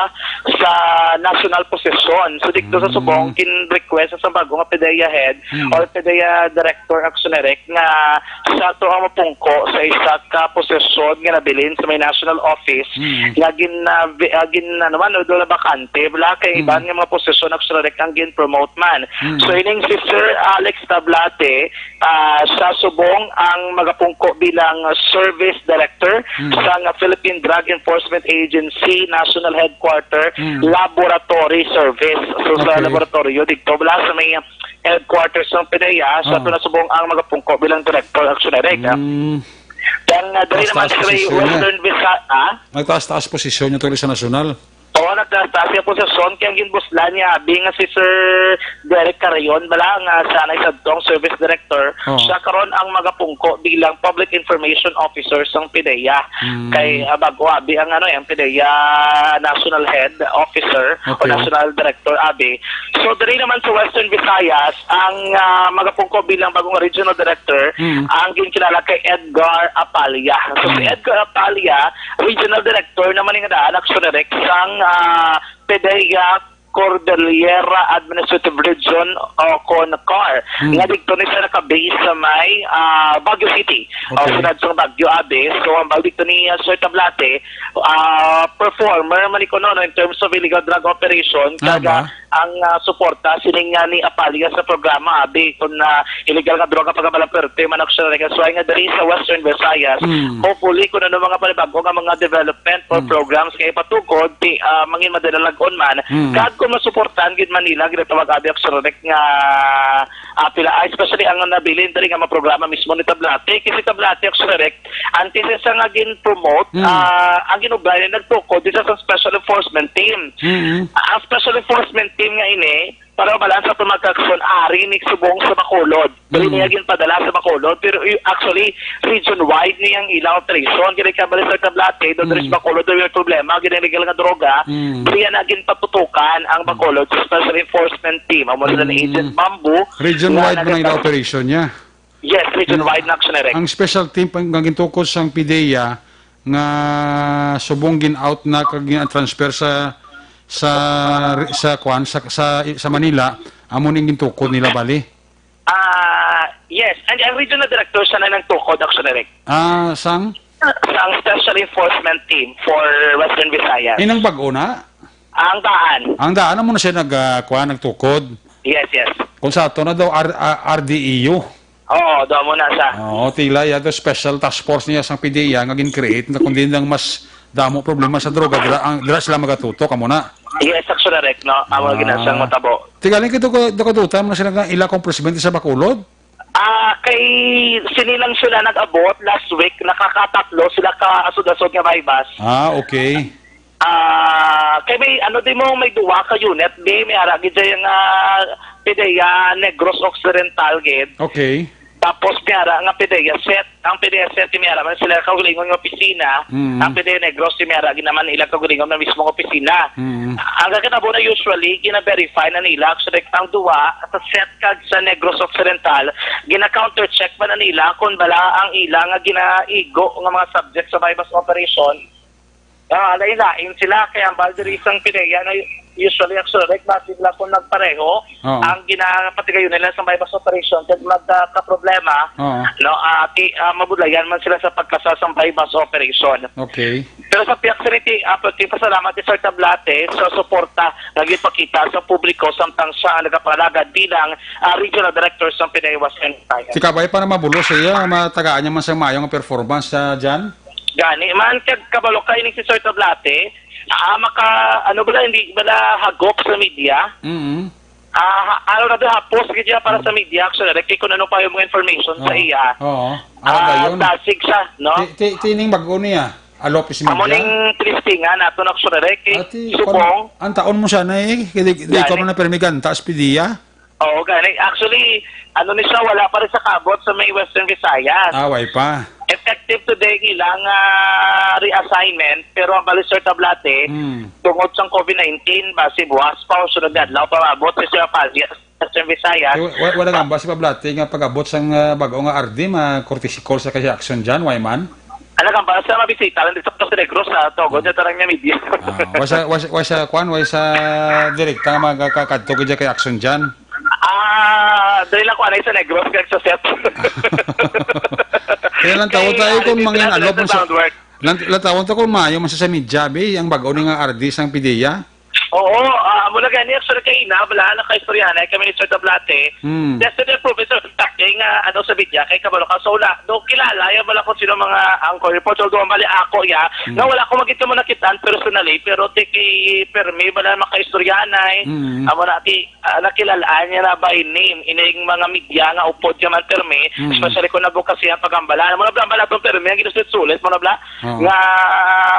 sa national position. So, dito sa Mm. Subong, kin-request sa bago nga PDEA head Mm. or PDEA Director Action Direct nga siya to ang mapungko sa isa ka posisyon nga nabilin sa may national office Mm. nga gin-, ah, vi-, ah, gin-, ano man, do na bakante. Wala kay Mm. iban nga mga posisyon, Action Direct, ang gin-promote man. Mm. So, ining si Sir Alex Tablate, ah, siya subong ang magapungko bilang service director Mm. sa nga Philippine Drug Enforcement Agency National Headquarter Mm. Laboratory Service. So, sa Okay. laboratory, dito, wala sa may headquarters ng PDEA, sa Oh. to na subong ang magapungko bilang director, Action Direct, ah. Mm. Then, ah, dali Taas-taas naman sa may posisyon niya. Western Visa-, ah? Nagtaas-taas posisyon niya tuloy sa nasyonal. Oo, nagtaas-taas siya posisyon. Kaya ang ginbuslan niya, abi nga si Sir Derek Carayon, bala nga siya na isa tong service director, Oo. siya karon ang magapungko bilang public information officer sa PDEA. Mm. Kay, ah, bago, abi ang ano, eh, ang PDEA national head officer o Okay. national director, abi. So, diri naman sa Western Visayas, ang, ah, magapungko bilang bagong regional director, Mm. ang ginkilala kay Edgar Apalia. So, si Mm. Edgar Apalia, regional director naman nga daan, Action Direct, sang, ah, PDEA Cordillera Administrative Region o kon CAR, Hmm. nga dito ni siya naka-base sa may, ah, Baguio City. O, Okay. sa Dadsong Baguio, abi. So, ang bag dito ni, ah, Sir Tablate, ah, performer man ni kuno, no, in terms of illegal drug operation, Ah, kaga ba? ang, ah, suporta sining nga ni Apalia sa programa, abi, kung, ah, illegal nga droga pagkabalaperte man, actually, that's why nga diri sa Western Visayas, Hmm. hopefully, kung ano mga panibago nga mga development or Hmm. programs nga ipatukod, ti, ah, mangin madala lag-on man, Hmm. kag kung masuportahan gid man nila, ginatawag, abi, actually, nga, ah, pila, ah, especially ang nabilin diri nga mga programa mismo ni Tablate, kasi Tablate, actually, antes sa nga gin-promote, Mm. ah, ang ginubay na nagtukod dito sa special enforcement team. Mm. Ang special enforcement team nga ini, para mabalansa pa magkakson, ari ni subong sa Bacolod. Dili Mm. niya ginpadala sa Bacolod, pero i-, actually, region-wide niya ang ilang operation. Kaya kabali sa Tablate, doon Mm. sa Bacolod, doon yung problema, giniligal nga droga, Mm. kaya na ginpatutukan ang Mm. Bacolod sa special enforcement team. Amo na ni Mm. Agent Bamboo, Region-wide na mo na ilang nagata- operation niya. Yes, region-wide Ano, na, Action Direct. Ang special team pang, nga gintukod sang PDEA nga subong gin-out na kag gin-transfer sa, sa, sa, kwan, sa, sa, sa Manila, amo ning gintukod nila, bali? Ah, yes. And ang regional director siya na nagtukod, Action Direct. Ah, sang? Sa ang Special Enforcement Team for Western Visayas. Inang bag-o na? Ang daan. Ang daan, amo na siya nag, ah, kwan, nagtukod. Yes, yes. Kung sa ato na daw, R-, ah, R D E U. Oo, doon mo na sa. Oo, tila ya, the special task force niya sang PDEA nga gin-create na kundi nang mas damo problema sa droga, dira, ang, dira sila magatutok, amo na. Yes, Action Direct, no? Amo Ah. ginasang matabo. Tigaling kito ko, do kaduta mo na sila nga ila kong presidente sa Bacolod? Ah, kay sini lang sila nag-abot last week, nakakatatlo sila ka asod-asod nga baybas. Ah, okay. Ah, kay may, ano, di mo, may duwa ka unit, di, may ara gid dyan nga PDEA Negros Occidental gid. Okay. Tapos may ara nga PDEA Set. Ang PDEA Set, may ara man sila kaugalingon nga opisina. Mm. Ang PDEA Negros, may ara gid naman ila kaugalingon nga mismo nga opisina. Mm. Ang kakinabo na usually, gina-verify na nila. Actually, ang duwa, sa Set kag sa Negros Occidental, gina-counter check pa na nila kung bala ang ila nga ginaigo nga mga subject sa buy-bust operation. Ah, lain-lain sila, kaya ang bal diri sang PDEA na usually, actually, like, basi nila kung nagpareho Oo. ang ginapatigayon nila sa buy-bust operation, kag magkaproblema, Oo. no, ah, ti-, ah, mabudlayan man sila sa pagkasa sa buy-bust operation. Okay. Pero sa pihak sa niti, ah, pati pasalamat ni Sir Tablate sa suporta nga gipakita sa publiko samtang siya ang nagapangalaga bilang, ah, Regional Director sa PDEA Western Visayas. Ikaw ba, para mabulos sa iya, matagaan niya man sa maayong performance, ah, dyan? Gani man, kag kabalo ka ini si Sir Tablate, ah, maka, ano bala, hindi bala hagop sa media. Mm. Ah, ha-, ano na doon, hapos gid siya para sa media, actually, kay kung ano pa yung mga information sa Oo. iya. Oo. Ano ba Ah, yun? Dasig siya, no? Ti-, ti-, tining bago niya. Alop si Amo media? ning tinistingan nato na, actually, kay Ati, subong. Kwan, ang taon mo siya na eh. Di, di Gani. Ka man na permi ganta sa PDEA? Oo, gani. Actually, ano ni siya, wala pa rin sa kabot sa may Western Visayas. Ah, way pa. Effective today ang ilang, ah, reassignment, pero ang bali, Sir Tablate, Hmm. tungod sa covid nineteen, basi buwas pa o sunod na adlaw pa maabot si Sir Apalia sa Western Visayas. Eh, wa-, wa-, wala nga ba si Tablate nga pag-abot sang, ah, bago nga R D, ma-courtesy call sa kay Action dyan, way man? Ano nga ba? Sa mabisita lang dito sa Negros, sa Togo, dyan tarang niya media. Ah, wa sa, wa sa, wa sa, kwan, wa sa direkta nga magkakadto ka dyan kay Action dyan? Ah, dali lang ko anay sa Negros, kag sa set. Kaya lang tawon Kay, tayo kung ano, mangin-, ano, sa kung sa, groundwork. Lang, lang tawon to kung maayo man sa, sa media, be, ang bago ni nga R D sang PDEA. Oo, ah, mula gani, actually, kay ina, wala na kay istorya na kami ni Sir Tablate. Hmm. Just to the Professor Take nga, ano, sa media, kay kabalo ka, so, wala, do, kilala, yan, wala kung sino mga anchor reports, although, ang bali ako, ya, Hmm. nga wala ko magkita mo nakitaan personally, pero ti kay Fermi, wala makaistorya na, eh. Hmm. Amo na, ti, ah, nakilalaan niya na by name, ining mga media nga upod siya man, Fermi, Hmm. especially kung nabukas siya pagambala. Amo na, bla, bla, bla, Fermi, ang ginusulit-sulit, mo na, bla, Oo. nga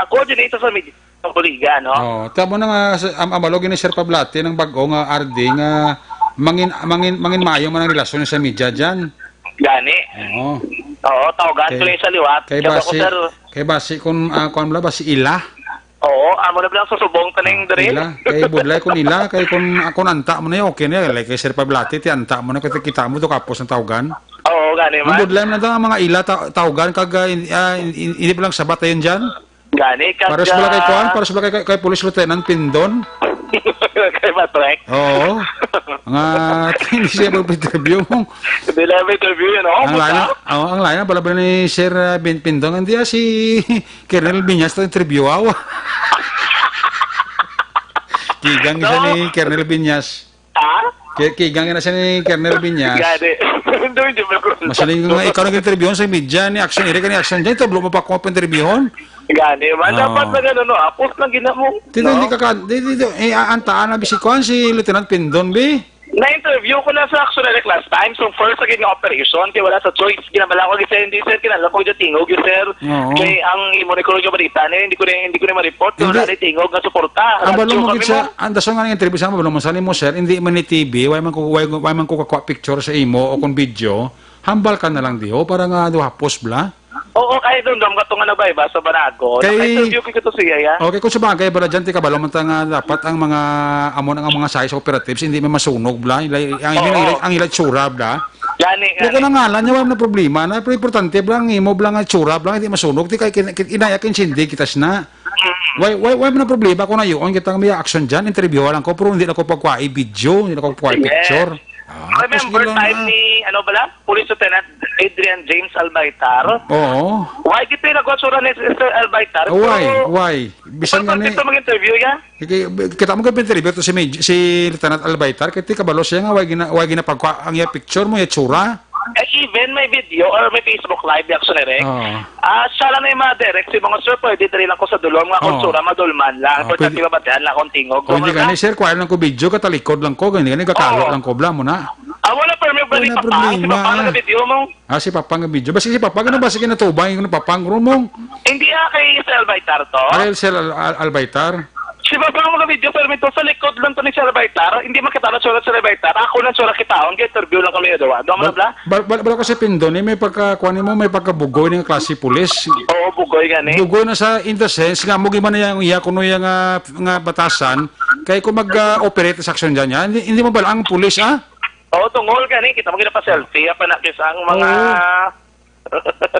coordinator sa media. Sa Buliga, no? Oh, tamo na nga, sa, am-, amalo gini, Sir Pablate, ng bag-o nga R D nga mangin, mangin, mangin maayo man ang relasyon sa media dyan. Gani. Oo. Oo, tawgan Kay, ko lang sa liwat. Kay Sabi ko, basi, sir, kay basi kung, ah, kung ano, basi ila. Oo, amo na bilang susubong taning Ah, diri. Ila. Kay budlay kung ila, kay kung, ah, kung anta mo na yun, okay na yun. Like, kay Sir Pablate, ti anta mo na, kay kita mo, to kapos ng tawgan. Oo, gani Ang man. Budlay mo na daw, ang mga ila, ta-, tawgan, kag, ah, in-, ah, in-, in-, hindi pa lang sabat ayun dyan. Gani, kag, Pares pala kay ah, kuan, pares pala kay, kay, kay Police Lieutenant Pindon. Kay Patrick. Oo. Nga, hindi siya mag-interview mo. Hindi lang may interview yan, oh, Ang puta. Lana, oh, ang lana, pala ba ni Sir, ah, Bin-, Pindong? Hindi, ah, si Colonel Binyas to interview, awa. Kigang siya No. ni Colonel Binyas. Ha? Ki-, kigang na siya ni Colonel Binyas. Gani. Hindi, hindi mo ko Masaling nga ikaw nag-interview sa media ni Action Eric, ni Action Jan, tablo mo pa ako pa-interviewon. Gani, man, Oo. dapat na gano'n, no? Apos lang ginamo. Dito, No? hindi ka ka-, di-, dito, eh, aantaan na bisikuan si Lieutenant Pindon, bi? Na-interview ko na sa Action Direct last time. So, first sa nga operation, kay wala sa choice. Ginabala ko, sir, hindi, sir, kinala ko yung tingog, yung sir. Oo. Kay ang imo ni Kuya Balita, na hindi ko na, hindi ko na ma-report, kay wala Hindi. na tingog nga suporta. Ang Radyo balo mo kami gid sa, mo. ang dason nga ng interview sa mo, balo mo sa mo, sir, hindi man ni T V, why man ko, why, why man ko kakuha picture sa imo o kung video, hambal ka na lang diho, para nga duhapos bla. Oo, kay doon, doon ka to nga nabay ba sa Banago? Kay Naka-interview ko to siya, ya. Okay, kung sa bagay, bala dyan, ti kabalo man ta nga dapat ang mga amo ang mga size operatives, hindi may masunog, bla. Ilay, ang, Oo. ang, ang ila tsura, bla. Gani, Pero kung gani. nangalan niya, wala na problema. Na, pero importante, bla, ang imo, bla, nga tsura, bla, hindi masunog. Ti kay kin-, kin-, inaya kin sindi, kitas na. Mm. Why, why, why man ang problema kung nayuon kita nga may action dyan? Interview lang ko, pero hindi na ko pagkuha video, hindi na ko pagkuha Yes. picture. Ah, Remember tapos time gila na. ni, ano bala? Police Lieutenant Adrian James Albaytar. Oo. Why di pinagwatsura ni Mister Albaytar? Oh, why? Pero, Why? Bisan pero gani, pag mag-interview yan? Iki-, kita mo ka interview to si Maj-, si Lieutenant Albaytar, kay ti kabalo siya nga, why gina-, why ginapagkuha ang iya picture mo, iya tsura? Eh, even may video or may Facebook Live, di ako sinirek. Oo. Ah, siya lang na yung mga direct, si mga sir, pwede dali lang ko sa dulom, nga Oo. kultura, madulman lang. Oo, Importante pwede. mabatian lang akong tingog. Pwede Wala gani, na. sir, kuha lang ko video, katalikod lang ko, gani, gani, kakalo Oo. lang ko, bla mo na. Ah, wala, pero may Wala balik pa pa. Si problema, Papa, ah. naka-video mo. Ah, si Papa nga video. Basta si Papa, ano ba, sige na tubang, yung Papa, ang rumong. Hindi, ah, kay Sir Albaytar to. Ay, Sir Al-, Al-, Albaytar. Si Papa nga mga video, pero ito sa likod lang to ni Sir Albaytar. Hindi man kita na surat Sir Albaytar. Ako lang surat kita. Ang interview lang kami, dawa. Doon mo na, Bal-, bla? bal-, bal-, bal-, kasi Pindon, eh, may pagka, kuwan mo, may pagkabugoy ng klase pulis. Oo, bugoy gani. Bugoy na sa, in the sense, nga mo gimana yang iya, kuno yang, ah, nga batasan, kay kung mag, ah, operate sa aksyon dyan yan, hindi, hindi mo bala ang pulis, ah? Oo, tungol gani, kita mo gina pa selfie, apa na, kis ang mga Oo.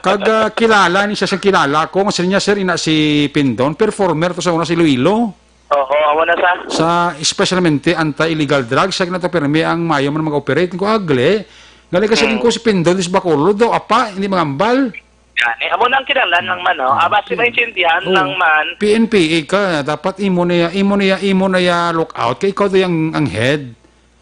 Kag, ah, kilala ni siya, sa kilala ko, nga siya niya, sir, ina si Pindon, performer to sa una sa Iloilo. Oo, amo na sa Sa, especialmente, anti-illegal drugs, sa kinatapirmi ang mayo man mag-operate. Ko, agle, gali kasi Mm. ko si Pindon, dis Bacolod daw, apa, hindi mangambal. Gani, amo na ang kinahanglan lang man, no? Ah, Ah, basi okay. maintindihan Oo. lang man. P N P A ka, dapat imo na ya, imo na ya, imo na ya look out. Kay ikaw to yung, ang head.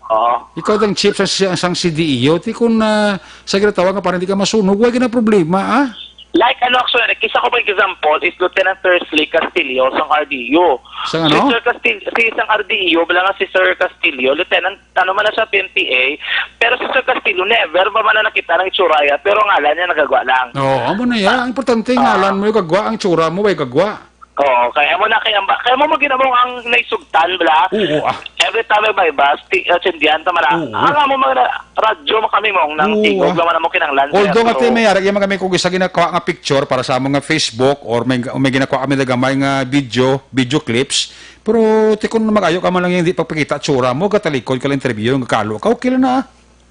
Oo. Ikaw ang chief sa, sa, sang C D E O. Ti kung, ah, sa ginatawag nga parang di ka masunog, wala gina problema, ah? Like, ano, actually, like, isa ko pa example is Lieutenant Tersley Castillo sang R D U. Sang Si ano? Sir Castillo, si isang R D U, bala nga si Sir Castillo, Lieutenant, ano man na siya, P N P A, pero si Sir Castillo, never pa man na nakita ng itsura ya, pero ngalan niya nagagwa lang. Oo, amo na ya. Ah. Ang importante, Ah. ngalan mo yung kagwa, ang tsura mo, way kagwa. Oo, kaya mo na, kaya ba, kaya mo maginamong ang naisugtan, bala? Oo, ah. Every time may baybas, ti-, uh, tsindihan ta man, ah. Oo. Ang amo mga na-, radyo mo kami, mong nang Oo, tingog ah. naman ang mo kinahanglan, Although sir, nga, ti, pero may arag, yung mga may kung isa ginakuha nga picture para sa mga Facebook or may, may ginakuha kami na gamay nga video, video clips, pero ti kung mag-ayo ka man lang yung di pagpakita tsura mo, katalikod ka lang interview, yung kakalo ka, okay lang na, ah.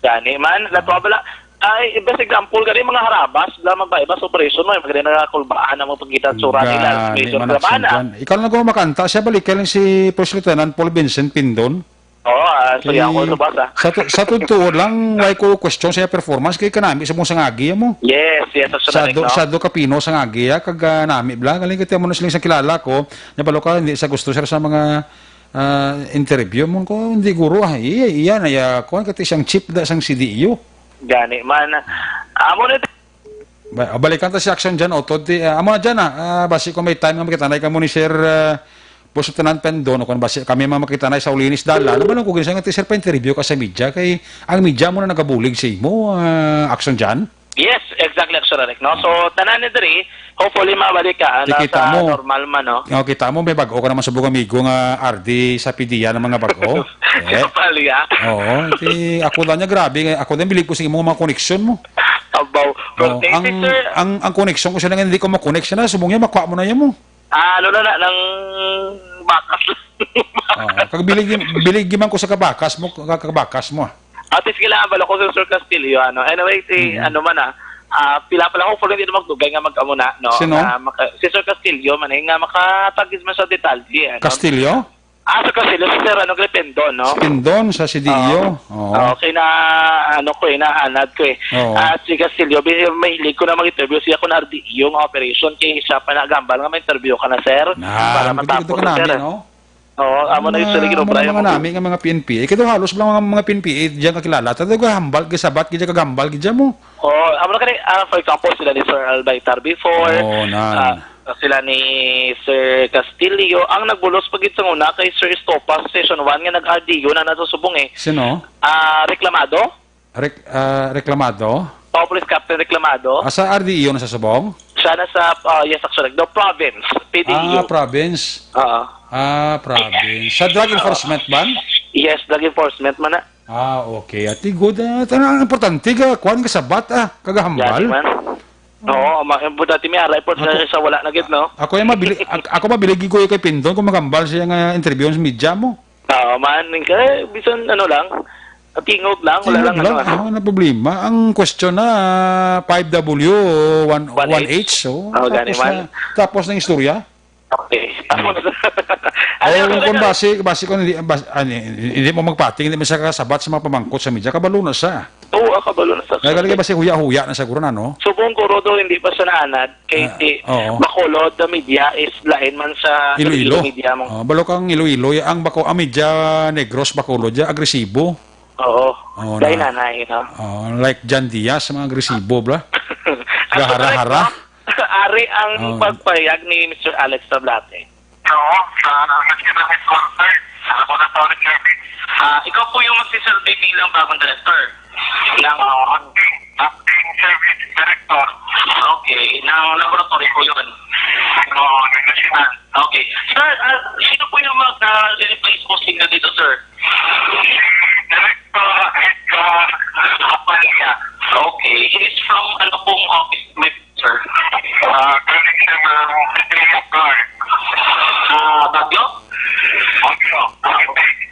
Gani man, lato bala. Ay, best example gani, mga harabas, la magbaybas operation mo, eh, magani na kulbaan ang mga pagkita tsura nila, Gani, medyo man, Action Labana. Jan. Ikaw lang ko makanta, siya balik ka lang si First Lieutenant Paul Vincent Pindon. Oo, ah, so Kay, yan ko sa basa. sa tu-, sa totoo lang, why ko question sa performance, kay kanami sa mong sangagi mo. Yes, yes, sa Sado, susunod, no? Sado Kapino sangagi, ah, kag, ah, nami bla, galing kita mo na siling sa kilala ko, nabalo ka, hindi sa gusto, sir, sa mga, ah, interview mo ko, hindi guro, ah, iya, iya na, ya, kuwan, kati siyang chief da, sang C D U. Gani man. Amo na Ba-, balikan ta si Action dyan, o, Tod, ti, ah, amo na dyan, ah, ah, basi kung may time nga makitanay ka mo ni Sir, ah, Boss Lieutenant Pendon, o kung basi kami mga makitanay sa Ulinis Dala, naman ko ginsa nga ti, Sir, pa-interview ka sa media, kay ang media mo na nagabulig sa imo, ah, Action dyan? Yes, exactly, Action Eric, no? So, tanan ni diri, hopefully, mabalik ka, ah, Ti, na kita sa mo. normal man, no? O, kita mo, may bag-o ka naman sa buong amigo nga R D sa P D A ng mga bag-o. Eh. Kapal, ya. Oo, ti, ako lang niya, grabe, ako din, bilib ko sa imong mga koneksyon mo. Abaw. Pero Oh, thank ang, you, sir. ang, ang connection ko siya na nga, hindi ko makonect siya na, subong niya, makuha mo na yan mo. Ah, ano na, na, nang bakas lang. Oo, kag bilig, bilig man ko sa kabakas mo, ka-, kabakas mo, ah. At least kailangan bala ko sa Sir Castillo, ano. Anyway, si, Mm. ano man, ah, ah, pila pa lang, hopefully, hindi na magdugay nga mag-amo na, no? Sino? Nga maka-, si Sir Castillo man, eh, nga makatagis man sa detalye, ano? Castillo? Ah, sa Castillo, si Sir, ano, kay Pindon, no? Si Pindon sa C D E O. Oo. Oo. Okay, na, ano ko eh, naanad ko eh. Oo. Ah, si Castillo, bi-, mahilig ko na mag-interview siya kung R D E O nga operation, kay siya pa nagambal nga ma-interview ka na, sir, Na, para magkita matapos ka na, namin, sir. No? Oo, amo na yung Mga, sir, mga, ginobra mga yung nami nga mga P N P A. Kaya halos lang mga, mga P N P A, diyan kakilala. Tato ka hambal, kasabat, gid ka gambal, gid mo. Oo, amo na kani, ah, for example, sila ni Sir Albay Tarbifol, Oo, nan. ah, sila ni Sir Castillo, ang nagbulos pa gid sa una kay Sir Estopa sa session one nga nag-R D O na nasa subong eh. Sino? Ah, Reklamado? Rek-, ah, Reklamado? Oh, Police Captain Reklamado. Ah, sa R D E O na sa subong? Siya na sa, ah, yes, actually, the province, P D E O. Ah, province. Oo. Ah, province. Sa drug enforcement ba? Yes, drug enforcement man na. Ah, okay. Ati good. Ah, ito na ang importante. Ka, kuwan ka sabat, ah. Kagahambal. Gani man. Oo, ma-, importante may ara, importante Ako sa wala na gid, no? Ako yung mabili, ak-, ako mabilig ko kay Pindon kung magambal siya nga interview sa media mo. Oo, man. Kaya, bisan ano lang, tingog lang, wala Tingog lang, lang. ano, ah. Ah, wala problema. Ang question na, five W one, One H. one H, so, Oh, gani tapos man. na, tapos ng istorya. Okay. Tapos, Ay, ano kung, na kung lang? basi, basi kung hindi, bas-, ano, hindi mo magpating, hindi mo siya kasabat sa mga pamangkot sa media, kabalo na siya. Oo, ah, kabalo na sa Kaya galing basi huya-huya na siguro na, no? Subong ko, Rodo, hindi pa siya naanad. Kay Ah, si oo. Bacolod, the media is lain man sa Iloilo. Iloilo media mo. Oh, balo kang Iloilo, ang Baco-, ang media Negros, Bacolod, ya, agresibo. Oo. Oo, Dahil na. nanay, no? Oh, like John Diaz, mga agresibo, bla. Ang Gahara-hara. Ari ang Oh. pagpayag ni Mister Alex Tablate. Oo, sa Michigan Headquarters, sa laboratory service. Ah, ikaw po yung magsiserve bilang bagong director ng Oo, acting, acting service director. Okay, ng laboratory po yun. Oo, ng national. Okay. Sir, ah, sino po yung mag, ah, replace po sa inyo dito, sir? Si Director Edgar Apanya. Okay. He is from ano pong office? Sir? Ah, galing siya ng City of God. Ah, Baguio? Baguio.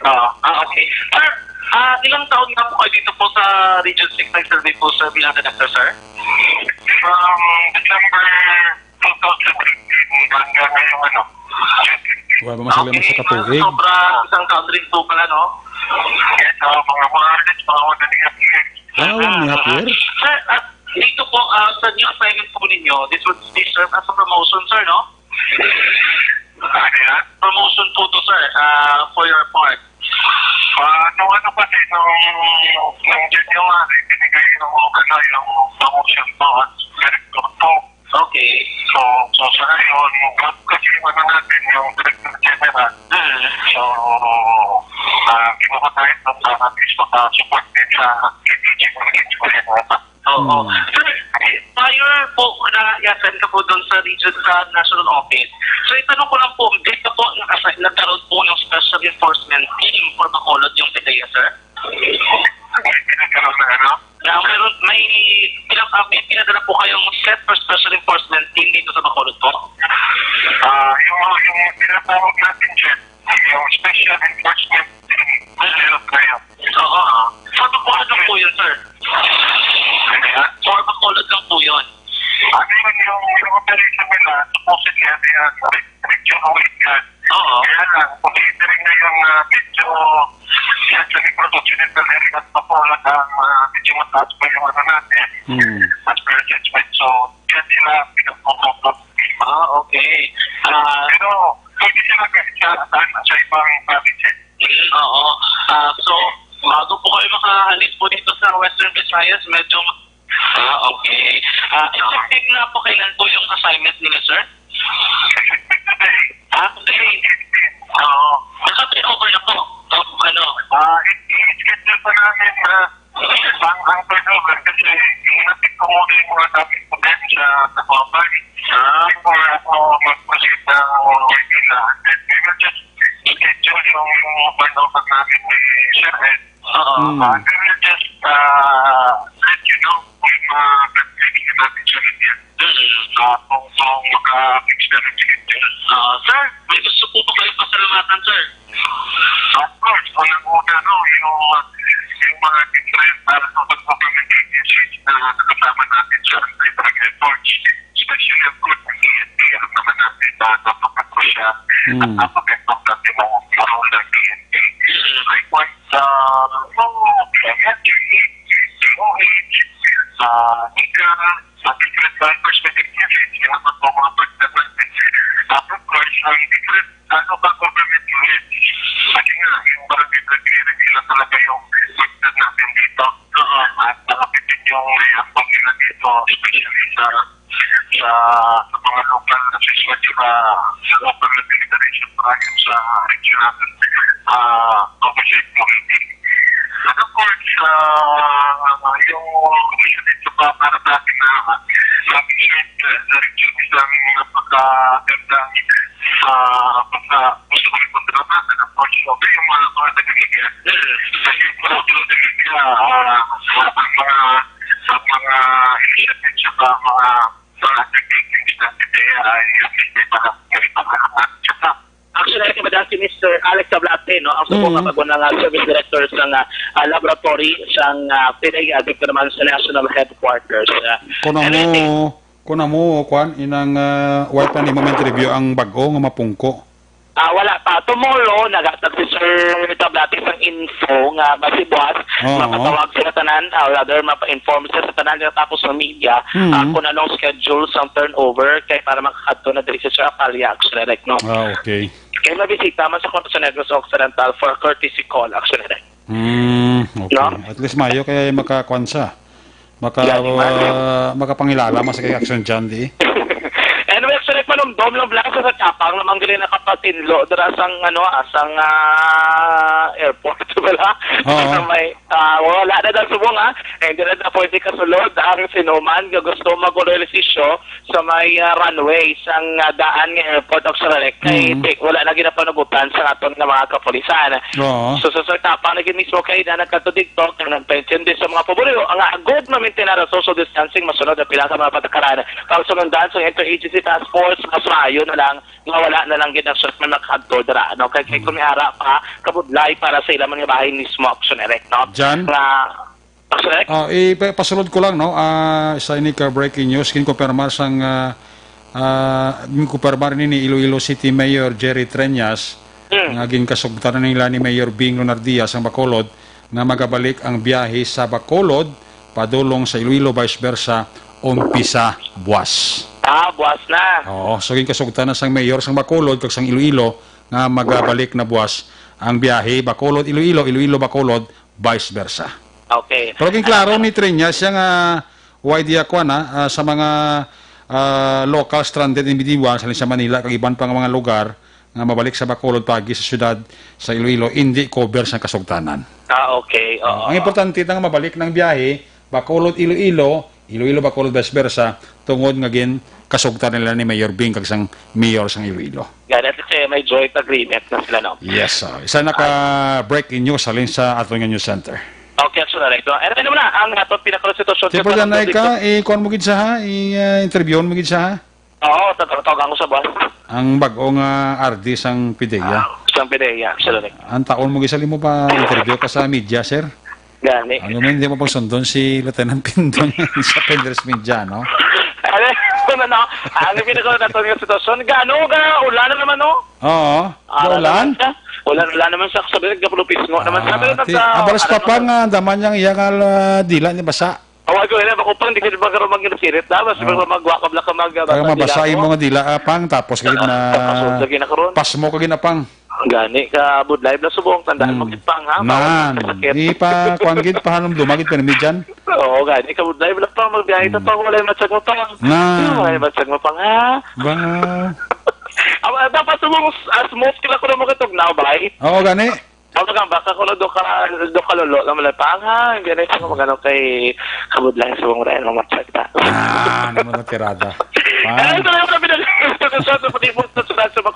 Ah, ah, okay. Sir, ah, ilang taon na po kayo dito po sa Region six nag-survey po, sir, bilang director, sir? From December two thousand fifteen hanggang ngayong ano, Wala ba masabi Okay, sa mga katuig? sobra isang taon rin po pala, no? Yes, ah, mga, mga, mga one and a half years. Ah, one and a half year? Sir, at dito po, ah, sa new assignment po ninyo, this would be served as a promotion, sir, no? Ano yan? Promotion po to, sir, ah, for your part. Ah, nung ano kasi, nung, nung January, binigay ng ano, yung promotion po at director po. Okay. So, so sa ngayon, yung job kasi yung ano natin, yung director general. Mm. So, ah, kinuha tayo doon sa at least makasupport din sa K P G, mga kids ko rin, mga Oo. Hmm. Sir, prior po na i-assign ka po doon sa region, sa national office. So, itanong ko lang po, di ba po nag-assign, nagkaroon po ng special enforcement team for Bacolod yung PDEA, sir? Hindi nagkaroon ng ano? Na meron, may pinap-, ah, may pinadala po kayong set for special enforcement team dito sa Bacolod po? Ah, yung, yung tinatawag natin, sir, yung special enforcement team, meron kayo. Oo. For Bacolod lang po yun, sir. Ano yan? For Bacolod lang po yun. Ano yun, yung, yung operation nila, supposedly, ano yan, re-, region wide yan. Oo. Kaya lang, considering na yung, ah, medyo, yan, sa Negros Occidental area at Bacolod ang, ah, medyo mataas pa yung ano natin, Hmm. as per judgment. So, yan sila pinag-focus. Ah, okay. Ah, Pero, pwede sila kahit sa, sa, sa ibang provinces. Oo. Ah, so, bago po kayo makaalis po dito sa Western Visayas, medyo Ah, okay. Ah, effective na po kailan po yung assignment nila, sir? Ah, today. Oo. Naka-turnover na po. O, ano? Ah, i-, i-schedule pa namin, ah, ang, ang turnover kasi hinatid ko muna yung mga topic ko din sa, sa company. Ah. Before ako mag-proceed ng work nila. And then we will just schedule yung, yung turnover namin ni Sir Ed. Oo. Hmm. Ah, we will just, ah, let you know kung, ah, pag-training natin siya rin yan. Mm. Ah, kung, kung maka-experience din siya. Ah, sir, may gusto po ba kayo pasalamatan, sir? Of course, unang-una, no, yung, yung mga different, ah, sa pagpapamigay agencies na nakasama natin sa Anti-Drug Efforts, especially, of course, ang E N P, alam naman natin na napaka-crucial at Hmm. napaka-importante ng, ng role Expected natin dito. Oo. At malapit din yung may ambag nila dito, especially sa, sa, sa mga local na siswa, tsaka sa local na deliberation para yung sa regional, ah, commission committee. And of course, ah, yung commission dito pa para sa akin na making sure na region is ang napakaganda, ah, basta gusto ko yung kontrata, and of course, okay, yung mga, mga taga-media. Kasi yung mga taga-media, ah, ang mga, ang mga initiative, tsaka mga, mga undertakings na PDEA ay, ay, ay, ay, tsaka Actually, ay madam si Mister Alex Tablate, no, ang subong Mm. nga bago na nga service director sa nga, ah, laboratory sa nga PDEA, dito naman sa national headquarters. Ah, Kuno ano mo, ito? Kuno mo, kwan, inang, ah, wala pa nimo ma-interview ang bag-o nga mapungko. Ah, wala pa. Tomorrow, naghatag si Sir Tablate sang info nga basi buwas, Oo. mapatawag sila tanan, ah, rather, mapa-inform sila sa tanan nga tapos ng media, Mm. ah, kung anong schedule sang turnover, kay para makakadto na diri si Sir Apalia, actually, like, no? Ah, okay. Kay mabisita man sa Corazon Negros Occidental for courtesy call, actually, like. Hmm, okay. No? At least mayo kay makakuan siya. Maka, Yan, man. ah, makapangilala man sa kay Action John, di? Anyway, actually, manumdom lang bala sa Katapang naman gali nakapatinlo dira sang, ano, ah, sang, ah, airport, wala? Oo. May, ah, wala na daw subong, ah. Eh, hindi na daw pwede kasulod ang sinuman nga gusto mag-ulo ehersisyo sa may, ah, runway sang, ah, daan nga airport, actually, kay Mm. di, wala na ginapanugutan sa aton nga mga kapulisan. Oo. So, sa Katapang na gid mismo kay na nagkatudiktok ang nagpaintindi sa mga pabulyo nga agud mamintinar ang social distancing, masunod ang pila ka mga patakaran. Pagsunundan sa Interagency Task Force, mas maayo na lang nga wala na lang gid ang sulat nga nakadto dira, no? Kay, kay Mm. kung may ara pa, kabudlay para sa ila man nga bahin mismo, actually, no? Jan? Nga, actually, Ah, ipa-, pasulod ko lang, no? Ah, sa ini ka breaking news, ginkumpirmar sang, ah, ah, ginkumpirmar ni, ni Iloilo City Mayor Jerry Treñas, Mm. nga ginkasugtanan nila ni Mayor Bing Lunardia sang Bacolod nga magabalik ang biyahe sa Bacolod padulong sa Iloilo, vice versa, umpisa buwas. Ah, buwas na. Oo, so ginkasugtanan sang mayor sang Bacolod kag sang Iloilo nga magabalik na buwas ang biyahe Bacolod, Iloilo, Iloilo, Bacolod, vice versa. Okay. Pero ginklaro ni Treñas siya nga why diya kuan, ah, ah, sa mga, ah, local stranded individuals halin sa Manila kag iban pa nga mga lugar nga mabalik sa Bacolod paagi sa siyudad sa Iloilo, indi cover sang kasugtanan. Ah, okay. Oo. Ang importante na nga mabalik ng biyahe, Bacolod, Iloilo, Iloilo, Bacolod, vice versa, tungod nga gin kasugtan nila ni Mayor Bing kag sang mayor sang Iloilo. Gani, kasi may joint agreement na sila, no? Yes, ah, isa na ka breaking news halin sa aton nga news center. Okay, so na, no? Ano naman na ang aton pinakasitwasyon? Siyempre, sa Danay ka, i-kuan mo gid sa ha, i-, ah, interviewon mo gid sa ha. Oo, tatawag ako sa boss. Ang bag-o nga R D sang PDEA. Ah, sang PDEA, actually. Ang taon mo gid sa limo pa interview ka sa media, sir? Gani. Ano man, hindi mo pagsundon si Lieutenant Pindon sa Pender's Media, no? Ano, ano, ano? Ang pinaka nato nga sitwasyon, gano ka ulan na naman, no? Oo. Ah, Ulan? Ulan, ulan naman siya. Sabi, nagkapulo pisngo naman. Sabi, Ah, naman ti-, sa, abalas ano pa naman? Pang, ah, daman niyang iya nga, ah, dila ni basa. Awa ko, ina, ako pang di ka ba karon mag-insirit na? Mas Oo. Mag-, magwa ka, bla ka mag-, Kaya basa mabasa dila yung ko. Mga dila, ah, pang, tapos kayo na Tapos, lagi na karon. Pasmo ka ginapang. Gani, ka budlay, bla subong, tandaan mo, Mm. Gid, pang, ha? Bawal Nan, kasakit. Ipa, kuan gid, pahanom dumagit pa namin dyan. Oo, gani, ka budlay, bla pang, magbiyahe ta, Mm. pang, walay matsag mo, pang. Nan. Walay matsag mo, pang, ha? Ba? Awa, dapat subong, as most kila ko na mo katugnaw, bay. Oo, gani. Ano ka, baka ko na do ka, do ka lolo, na malay, pang, ha? Gani, sa mga ano kay kabudlay, subong, rin, mga matsag ta. Ah, naman ang tirada. Ay, Ah. Sa mga pinag-, sa, sa, sa, sa, sa, sa, sa, sa, mga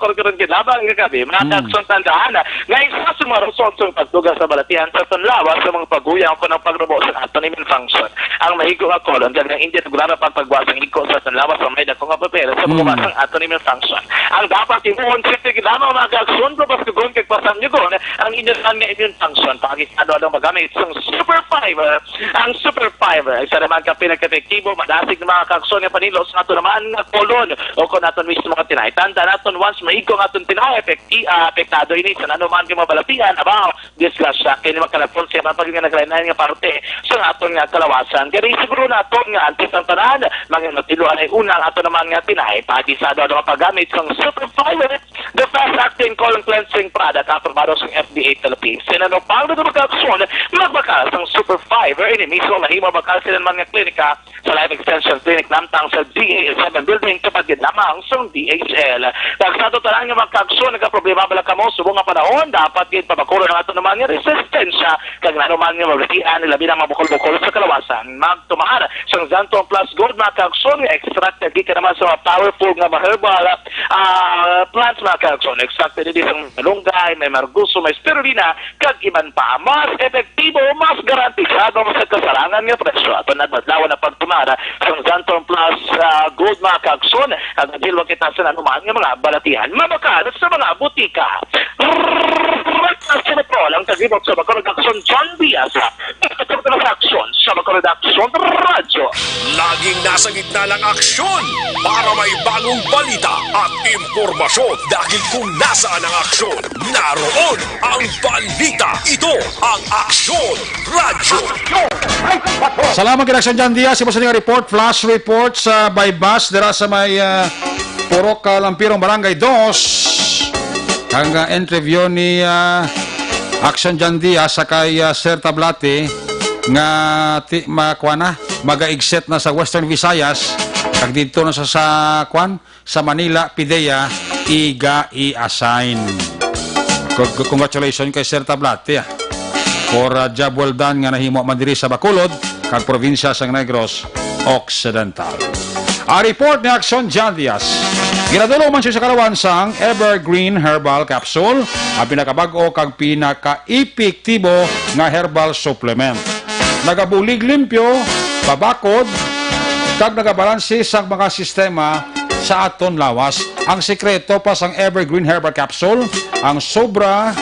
kagabi, mga Hmm. Kaagsoon, tandaan, nga isa sa mga rason sa pagtuga sa balatian sa aton lawas sa mga paguyang o kanang pagrubo sa aton immune function. Ang mahigo nga colon, kag ang hindi regular nga pagpagwa sang igo sa aton lawas sa may dako nga papeles sa Hmm. pagrubo sang aton immune function. Ang dapat himuon, simple gid lamang, mga kaagsoon, pabaskudon kag pasamyugon ang inyo nga immune function. Pakisado lang magamit sang Super Fiber. Ang Super Fiber, isa naman ka pinagka-epektibo, madasig nga mga kaagsoon nga panilo sa aton naman nga colon o kung aton mismo mga tinay. Tanda naton, once maigko ang aton tinay, epekti-, ah, apektado ini sa anuman nga mga balatian, abaw, disgrasya. Kini magkalapon sa iban pa gid nga naglain-lain nga parte sa aton nga kalawasan. Kani siguro naton nga antes ang tanan, mga matiluan ay una ang aton naman nga tinay. Pag-isa daw naman paggamit sang Super Fiber, the fast-acting colon cleansing product, aprobado sang F D A Philippines. Sa ano pang nga mga aksyon, magbakal sang Super Fiber, ini mismo mahimo bakal sa mga klinika, sa Life Extension Clinic namtang sa D A seven Building, tapat gid lamang sa D H L. Kag sa aton tanan nga mga kaaksyon, nagaproblema bala kamo subong nga panahon, dapat gid pabakulon ang aton naman nga resistensya kag nanuman nga mabatian, labi na mga bukol-bukol sa kalawasan. Magtumar sang Xanthone Plus Gold, mga kaaksyon, nga extract nga gikan naman sa mga powerful nga mga herbal, ah, plants, mga kaaksyon. Extract diri sang malunggay, may marguso, may spirulina, kag iban pa. Mas epektibo, mas garantisado sa kasarangan nga presyo. Aton adlaw-adlaw na pagtumar sang Xanthone Plus, ah, Gold, mga kaaksyon. Ang dilwa kita sa nanuman nga mga balatian. Mabakal sa mga butika. Sa Metro, ang kagibot sa Bacolod Aksyon, John Diaz. Sa Aksyon, sa Bacolod Aksyon, Radyo. Laging nasa gitna ng aksyon para may bagong balita at impormasyon. Dahil kung nasaan ang aksyon, naroon ang balita. Ito ang Aksyon Radyo. Salamat kay Aksyon John Diaz. Iba sa nga report, flash report sa by bus dira sa may, ah, Purok, ah, Lampirong, Barangay Dos. Ang, ah, interview ni, ah, Aksyon John Diaz sa kay, ah, Sir Tablate nga ti, makuha na, maga-exit na sa Western Visayas. Kag dito na sa, sa, kwan, sa Manila, PDEA, iga i-assign. Cog-, congratulations kay Sir Tablate, ah, for, ah, job well done nga nahimo man diri sa Bacolod kag probinsya sang Negros Occidental. Ang report ni Aksyon John Diaz. Ginadulong man siya sa kalawan sang Evergreen Herbal Capsule, ang pinakabag-o kag pinakaepektibo nga herbal supplement. Nagabulig limpyo, pabakod, kag nagabalanse sang mga sistema sa aton lawas. Ang sikreto pa sang Evergreen Herbal Capsule, ang sobra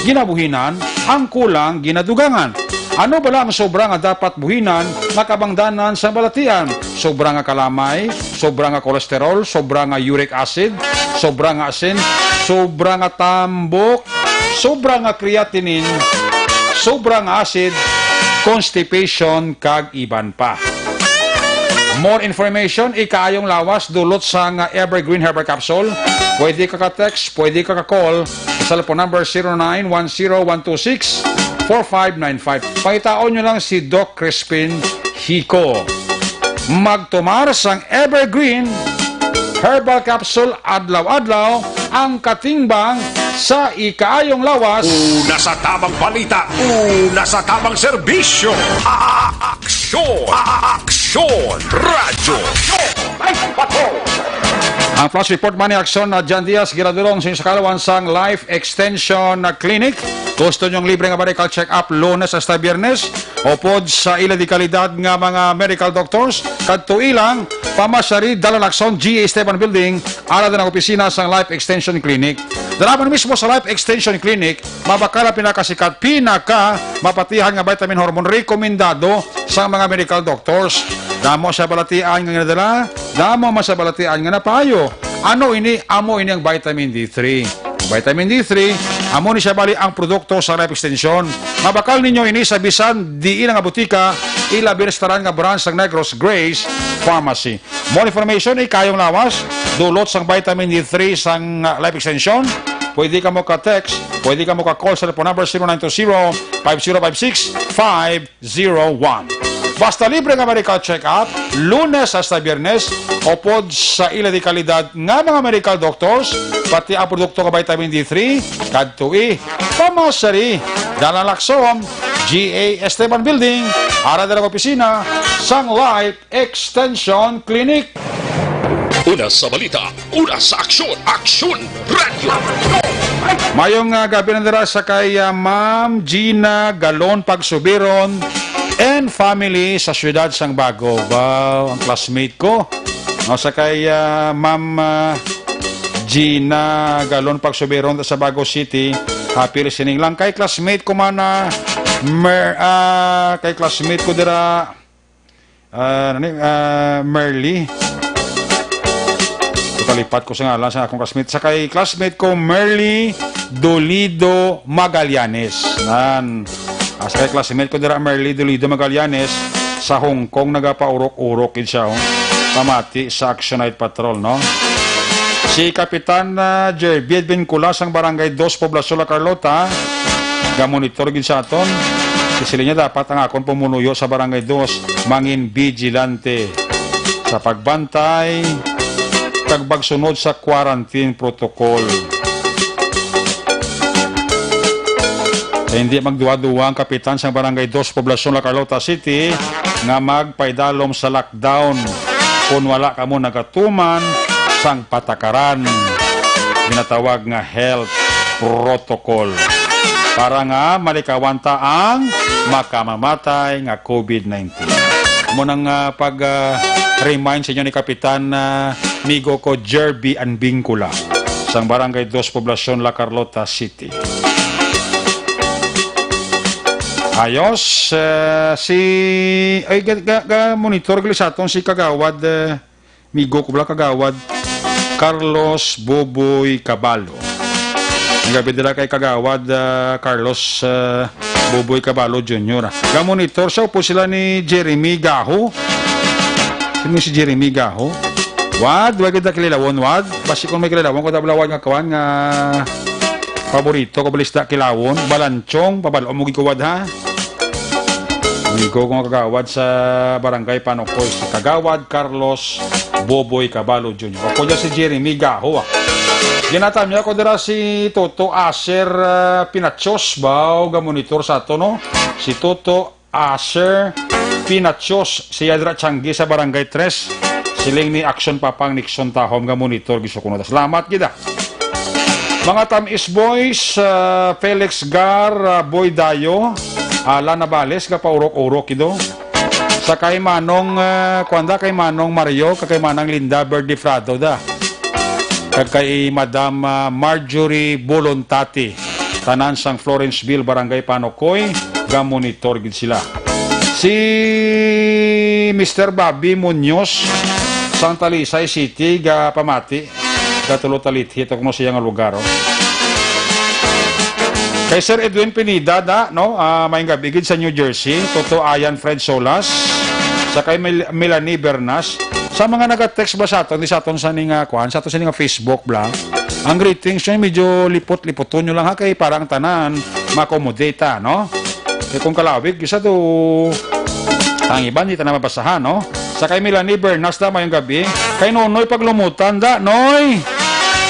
ginabuhinan, ang kulang ginadugangan. Ano bala ang sobra nga dapat buhinan nga kabangdanan sa balatian? Sobra nga kalamay, sobra nga cholesterol, sobra nga uric acid, sobra nga asin, sobra nga tambok, sobra nga creatinine, sobra nga acid, constipation, kag iban pa. More information, ikaayong lawas, dulot sang Evergreen Herbal Capsule. Pwede ka ka-text, pwede ka ka-call. Cellphone number zero nine one zero one two six four five nine five. Pangitaon nyo lang si Doc Crispin Hico. Magtumar sang Evergreen Herbal Capsule adlaw-adlaw, ang katingbang sa ikaayong lawas. Una sa tamang balita, una sa tamang serbisyo. A-, a-, aksyon, a-, a-, aksyon, radyo. Ang flash report man ni Aksyon na John Diaz, ginadulong sa inyo sa kalawan sang Life Extension Clinic. Gusto niyong libre nga medical check-up Lunes hasta Biyernes? Upod sa ila di kalidad nga mga medical doctors, kadtoi lang, pamasyari, Dalan Lacson, G A Esteban Building, ara din ang opisina sang Life Extension Clinic. Dala man mismo sa Life Extension Clinic, mabakal ang pinakasikat, pinaka mapatihan nga vitamin hormone rekomendado sa mga medical doctors. Damo sa balatian nga ginadala, damo man sa balatian nga napayo. Ano ini? Amo ini ang vitamin D three. Vitamin D three, amo ni siya bali ang produkto sa Life Extension. Mabakal ninyo ini sa bisan diin nga butika, ilabi restaurant nga branch sang Negros Grace Pharmacy. More information, ikayong lawas, dulot sang vitamin D three sang, uh, Life Extension. Pwede ka mo ka-text, pwede ka mo ka-call sa phone number zero nine two zero, five zero five six, five zero one. Basta libre nga medical check-up, Lunes hasta Biyernes, upod sa ila di kalidad nga mga medical doctors, pati ang produkto nga vitamin D three, kadtoi, pamasari, Dalan Lacson, G A Esteban Building, ara dira opisina sang Life Extension Clinic. Una sa balita, una sa aksyon, Aksyon Radyo. Mayong, ah, gabi na dira sa kay, ah, Ma'am Gina Galon Pagsubiron and family sa siyudad sang Bago. Ba, ang classmate ko. No, sa kay, ah, Ma'am, ah, Gina Galon Pagsubiron sa Bago City. Happy listening lang kay classmate ko man, ah, Mer-, ah, kay classmate ko dira, ah, ano ni, ah, Merly. Palipat ko sa ngalan sa akong classmate. Sa kay classmate ko, Merly Dolido Magallanes. Nan. Ah, sa kay classmate ko dira, Merly Dolido Magallanes, sa Hong Kong nagapaurok-urok gid siya, oh. Pamati sa Action Night Patrol, no? Si Kapitan, ah, Jerby Edwin Culas ang Barangay Dos, Poblacion La Carlota, gamonitor gid sa aton. Sisiling niya, dapat ang akon pumunuyo sa Barangay Dos mangin vigilante sa pagbantay kag pagsunod sa quarantine protocol. Kay hindi magduwa-duwa ang kapitan sang Barangay Dos, Poblacion La Carlota City, nga magpaidalom sa lockdown kon wala kamo nagatuman sang patakaran ginatawag nga health protocol para nga malikawan ta ang makamamatay nga covid nineteen. Amo nang, ah, pag, ah, remind sa inyo ni Kapitan, ah, migo ko Jerby Anbingkula sang Barangay Dos, Poblacion La Carlota City. Ayos, ah, si, ay, ga, ga, ga monitor gali sa aton si Kagawad, ah, migo ko bala, Kagawad Carlos Boboy Cabalo. Ang gabi dira kay Kagawad, ah, Carlos, ah, Boboy Cabalo Junior, ah. Gamonitor siya, upod sila ni Jeremy Gaho. Sino si Jeremy Gaho? Wad, wag kita kililawon, wad. Basi kung may kililawon ko, tabla wad nga kawan nga paborito ko, balista kilawon. Balanchong, pabalo mo gikuwad, ha? Amigo ko nga kagawad sa Barangay Panokoy, si Kagawad Carlos Boboy Cabalo Junior. Ako dyan si Jeremy Gaho, ah. Ginatamya ko dira si Toto Asher, ah, Pinachos, baw, ga monitor sa ato, no? Si Toto Asher Pinachos, siya dira Tiangge sa Barangay Tres. Siling ni Action Papang Nixon Tahom nga monitor, gisuko na. Salamat gid, ah. Mga Tamis Boys, ah, Felix Gar, ah, Boy Dayo, Alan Navales, nga paurok-urok ido. Sa kay Manong, ah, kuwan da, kay Manong Mario, kag kay Manang Linda Berdifrado da. Kag kay Madam, ah, Marjorie Bolontati. Tanan sang Florenceville, Barangay Panokoy, ga monitor gid sila. Si Mister Bobby Muñoz, sang Talisay City, ga pamati. Gatulo ta lithi to kuno siya nga lugar, oh. Kay Sir Edwin Pineda da, no? Ah, maayong gabi gid sa New Jersey. Toto Ayan Fred Solas. Sa kay Mel-, Melanie Bernas. Sa mga naga-text ba sa aton, di sa aton sa ning, ah, kuan, sa aton sa ning, ah, Facebook bla. Ang greetings nyo, medyo lipot-lipoton nyo lang ha, kay parang tanan, ma-accommodate ta, no? Kay kung kalawig, isa to, ang iban, di ta na mabasahan, no? Sa kay Melanie Bernas da, maayong gabi. Kay Nonoy Paglumutan da, Noy!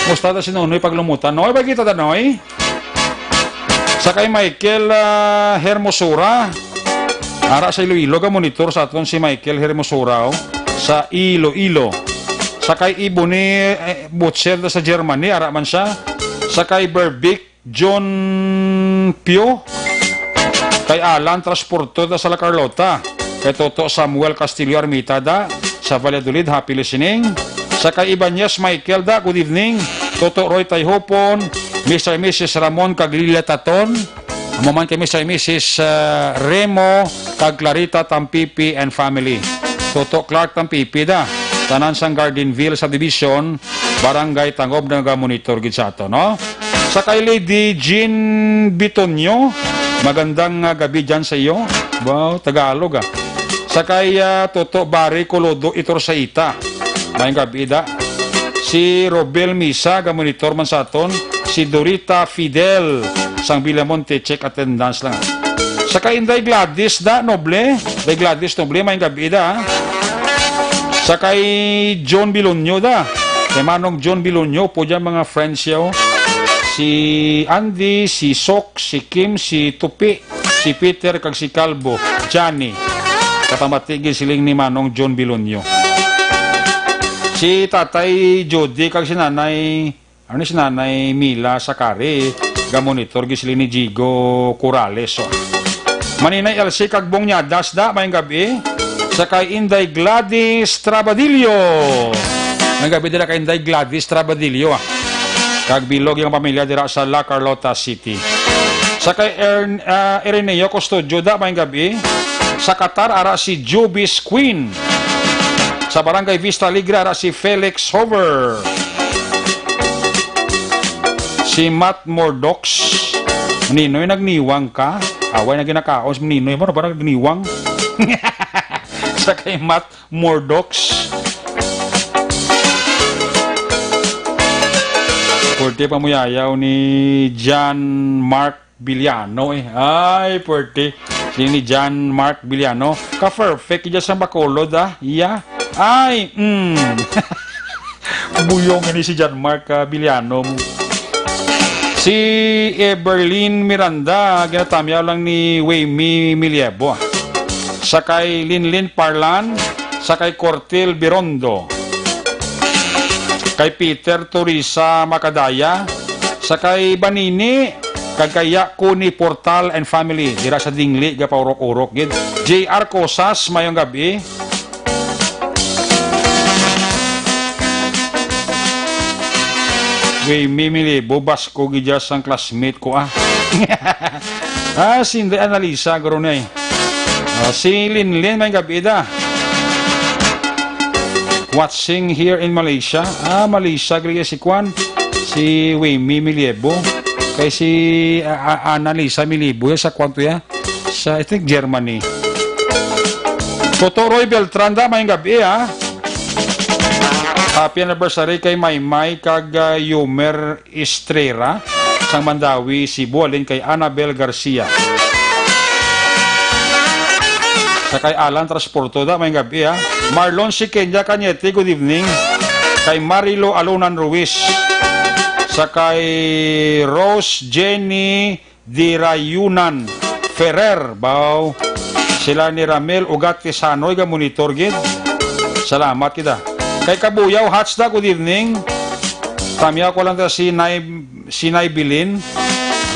Musta da si Nonoy Paglumutan? Noy, ba kita da, Noy? Sa kay Michael, ah, Hermosura. Ara sa Iloilo, ga monitor sa aton si Michael Hermosura, oh. Sa Iloilo. Sa kay Ebony, eh, Butcher da sa Germany, ara man siya. Sa kay Berbic, John Pio, kay Alan Transporto da sa La Carlota, kay Toto Samuel Castillo Armita da sa Valladolid, happy listening. Sa kay Ibanez Michael da, good evening. Toto Roy Tayhopon, Mister and Missus Ramon kag Lilia Taton, amo man kay Mister and Missus, ah, Remo kag Clarita Tampipi and family. Toto Clark Tampipi da, tanan sang Gardenville Subdivision, Barangay Tangob, naga-monitor gid sa ato, no? Sa kay Lady Jean Bitonio, magandang, ah, gabi dyan sa iyo. Wow, Tagalog, ah. Sa kay, ah, Toto Barry Colodo Itorsaita, maayong gabi da. Si Robel Misa, ga-monitor man sa aton. Si Dorita Fidel, sang Villamonte, check attendance lang. Sa kay Inday Gladys da, Noble. Inday Gladys Noble, maayong gabi da, ha? Sa kay John Bilonyo da. Kay Manong John Bilonyo, po dyan mga friends siya, oh. Si Andy, si Sok, si Kim, si Tupi, si Peter, kag si Kalbo, Johnny. Kapamati gid siling ni Manong John Bilonyo. Si Tatay Jody, kag si Nanay Ano ni si Nanay Mila Sakari, ga-monitor gid sila ni Jigo Corrales, oh. Maninay Elsie kag Bong Nyadas da, maayong gabi. Sa kay Inday Gladys Trabadillo. Maayong gabi dira kay Inday Gladys Trabadillo, ah. Kag bilog iyang pamilya dira sa La Carlota City. Sa kay Ern-, ah, Ireneo Custodio da, maayong gabi. Sa Qatar, ara si Jubis Queen. Sa Barangay Vista Alegre, ara si Felix Hover. Si Matt Mordox, "Ninoy, nagniwang ka?" Away na ginakaon si Ninoy mo, parang nagniwang. Sa kay Matt Mordox. Puwerte pamuyayaw ni John Mark Biliano, eh. Ay, puwerte. Sini ni John Mark Biliano. Ka-perfect dyan sa Bacolod, ah. Iya. Ay, mm. Buyong ini si John Mark, ah, Biliano. Si Everlyn Miranda, ginatamyaw lang ni Wayme Miliebo, ah. Sa kay Linlin Parlan, sa kay Cortil Birondo, kay Peter Torisa Macadaya, sa kay Banini, kag kay Yakuni Portal and family, dira sa Dingli, gapaurok-urok gid. J R Cosas, mayong gabi. Wayme Milibo, basko gid dya sang classmate ko, ah. Ah, si Inday Analisa, guro na, eh. Ah, si Linlin, may gabi da. Watching here in Malaysia. Ah, Malaysia, gali si Kwan. Si Wayme Milibo. Kay si, ah, ah, Analisa Milibo, ya, sa Kwan to, ya. Sa, I think, Germany. Toto Roy Beltran da, may gabi, ha. Happy anniversary kay Maymay kag, ah, Yumer Estrera sang Mandawi, Cebu, halin kay Annabel Garcia. Sa kay Alan Transporto da, may gabi, ha. Marlon Siqueña Cañete, good evening. Kay Marilo Alunan Ruiz. Sa kay Rose Jenny Dirayunan Ferrer, baw. Sila ni Ramel Ugat Tisanoy ga monitor gid. Salamat kita. Kay Kabuyaw Hats da, good evening. Tamyaw ko lang ta si Nay, si Nay Bilin,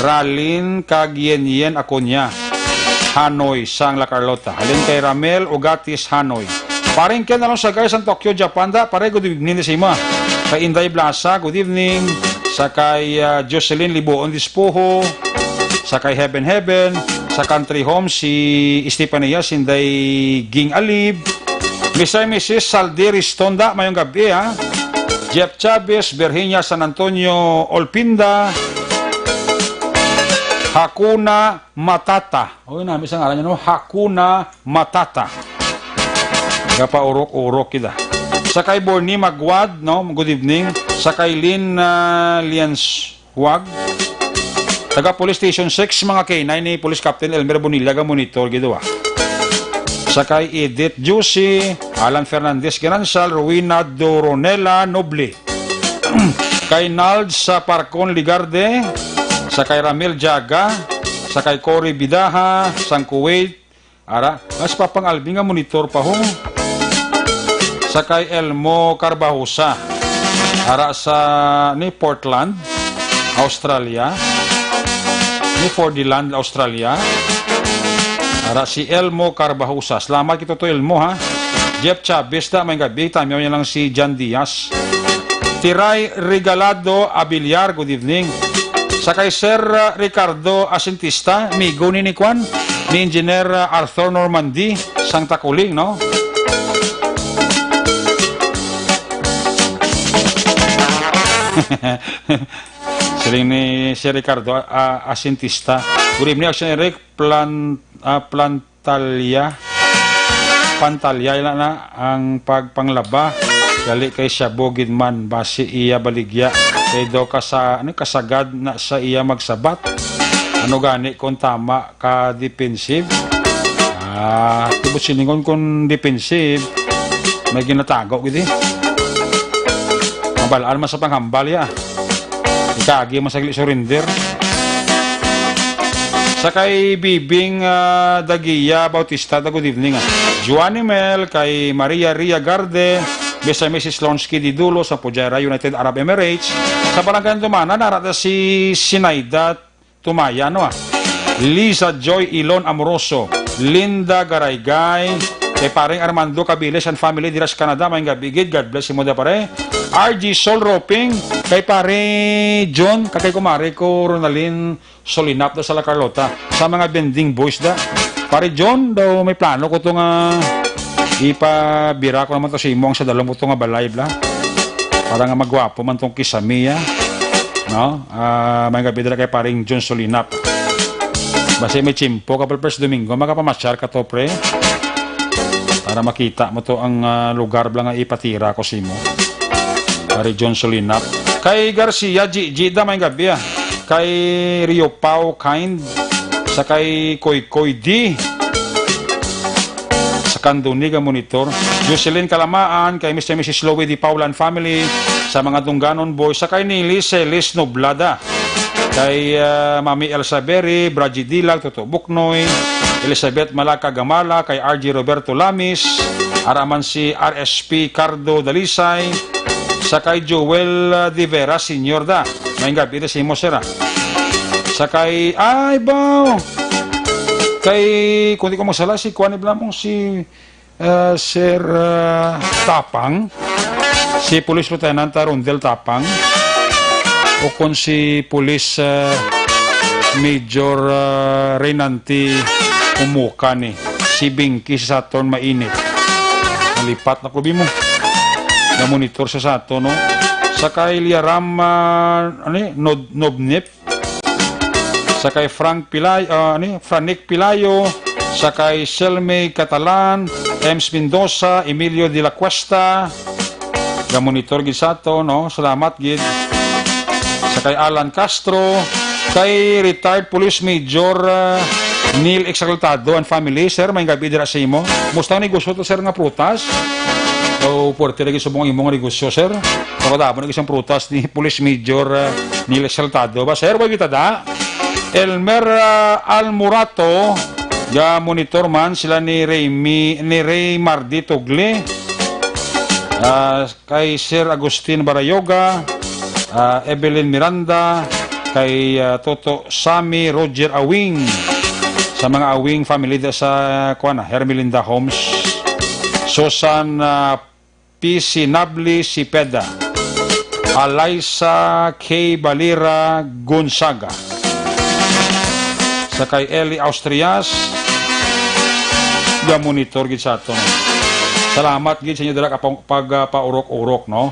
Ralin, kag Yen Yen Acuña. Hanoy, sang La Carlota. Halin kay Ramel Ugatis Hanoy. Paring Ken Alonso Sagay sang Tokyo, Japan da. Pare, good evening sa imo. Kay Inday Blasa, good evening. Sa kay, ah, Jocelyn Libuon Dispuho. Sa kay Heaven Heaven. Sa Country Home, si Estefania, si Inday Ging Alib. Mister and Missus Saldi Ristonda, mayong gabi, ha. Jeff Chavez, Virginia San Antonio Olpinda. Hakuna Matata. Oy, nami sa ngalan niya, no? Hakuna Matata. Gapaurok-urok kita. Sa kay Borny Magwad, no? Good evening. Sa kay Lynn, ah, Lianswag. Taga Police Station six, mga K nine ni Police Captain Elmer Bonilla, ga monitor gid, ah. Sa kay Edith Juicy, Alan Fernandez Ganansal, Rowena Doronela Noble. Kay Nald sa Parcon Ligarde, sa kay Ramil Jaga, sa kay Cory Bidaha, sang Kuwait, ara, as Papang Alvin nga monitor pa ho. Sa kay Elmo Carbajosa, ara sa ni Portland, Australia, ni Fordland, Australia, ara si Elmo Carbajosa. Salamat kito to Elmo, ha. Jeff Chavez da, may gabi, tamyaw niya lang si John Diaz. Tiray Regalado Abiliar, good evening. Sa kay Sir, uh, Ricardo Asintista, migo ni ni Kwan, ni Engineer, uh, Arthur Normandy, sang Takuling, no? Siling ni Sir Ricardo, uh, Asintista. Good evening, Action Eric. Plan-, ah, Plantalya. Pantalya ila na ang pagpanglaba. Gali kay shabu gid man, basi iya baligya. Kay daw kasa-, ano, kasagad na sa iya magsabat. Ano gani kung tama ka defensive? Ah, tibot silingon kung defensive, may ginatago gid eh. Mabalaan man sa panghambal ya. Ikagi man sagli surrender. Sa kay Bibing, ah, Dagia Bautista, da, good evening, ah. Joanny Mel, kay Maria Ria Garde, Mister and Missus Lonsky Didulo sa Fujairah, United Arab Emirates. Sa Barangay Andumanan, nara ta si Sinaida Tumaya, no, ah. Lisa Joy Ilon Amoroso, Linda Garaygay, kay Paring Armando Cabiles and family dira sa Canada, may gabi gid. God bless imo da, pare. R G Sol Roping, kay Pare John, kag kay kumare ko Ronalyn Solinap da sa La Carlota, sa mga bending boys da. Pare John, daw may plano ko to nga ipabira ko naman to sa imo ang sa dalom ko to nga balay, bla. Para nga magwapo man tong kisame, ah. No? Ah, may gabi dala kay paring John Solinap. Basi may tiyempo ka, pero first Domingo, makapamasyar ka to, pre. Para makita mo to ang, ah, lugar bala nga ipatira ko simo. Pare John Solinap. Kay Garcia, Gigi, da, may gabi, ah. Kay Rio Pau, Kind. Sa kay Koy Koy D. Sa Kandunig ang monitor. Jocelyn Kalamaan, kay Mister Missus Louie Di Paula and family, sa mga Dungganon Boys, sa kay Nili Celis Noblada, kay, ah, Mami Elsa Berry, Braji Dilag, Toto Buknoy, Elizabeth Malaka Gamala, kay R J Roberto Lamis, araman si R S P Cardo Dalisay, sa kay Joel, ah, De Vera Senior da. May gabi da si mo, sir, ah. Sa kay, ay, baw! Kay, kung di ko masala, si kuan ni Blamong, si, ah, Sir, ah, Tapang, si Police Lieutenant, ah, Rondel Tapang, o kung si Police, ah, Major, ah, Renante Umuka ni, si Binky, si Saturn Mainit. Nalipat na ko, bimo. Na-monitor sa sato, no? Sa kay Liaram, ah, ano eh, Nod-, Nobnip, sa kay Frank Pilay-, ah, ano eh, Franik Pilayo, sa kay Selme Catalan, Ems Mendoza, Emilio de la Cuesta, ga-monitor gid sa ato, no? Salamat gid. Sa kay Alan Castro, kay retired Police Major, ah, Neil Exaltado and family, sir, may gabi dira sa imo. Musta ang negosyo to, sir, nga prutas? O, puwerte lagi subong ang imo nga negosyo, sir. Pagkadamo na isang prutas ni Police Major, ah, Neil Exaltado. Ba, sir, wag kita da? Elmer, ah, Almorato, ga-monitor man sila ni Raymi-, ni Ray Mardi Tugle. Ah, kay Sir Agustin Barayoga, ah, Evelyn Miranda, kay, ah, Toto Sammy Roger Awing, sa mga Awing family da sa, kuwan na, Hermelinda Homes. Susan, ah, P. Sinabli Cepeda, Alaysa K. Balira Gonzaga, sa kay Eli Austrias, ga-monitor gid sa aton. Salamat gid sa inyo dala ka pang-, pag, ah, paurok-urok, no?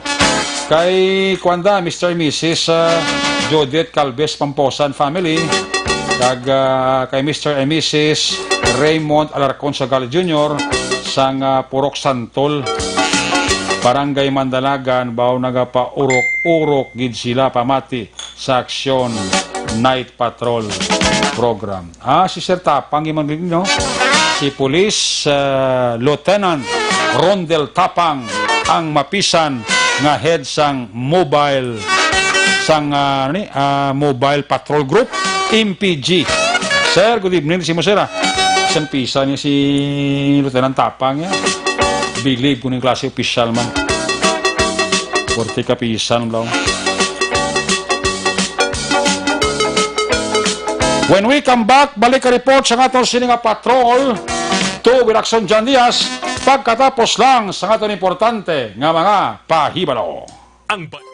Kay kuwan da, Mister and Missus, ah, Judith Calves Pamposan family, kag, ah, kay Mister and Missus Raymond Alarcon Sagal Junior sang, ah, Purok Santol, Barangay Mandalagan, baw nagapaurok-urok gid sila pamati sa Aksyon Night Patrol Program. Ah, si Sir Tapang, imong, no? Si Police, ah, Lieutenant Rondel Tapang ang mapisan nga head sang mobile, sang, ah, ano ni, ah, Mobile Patrol Group, M P G. Sir, good evening. Si mo, sir, ah. Isang pisan niya si Lieutenant Tapang, ya. Bilib ko ning klase opisyal man. Forty ka pisan, bro. When we come back, balik ka report sa aton sini nga patrol. Two with Action John Diaz. Pagkatapos lang sa aton importante nga mga pahibalo. Ang ba-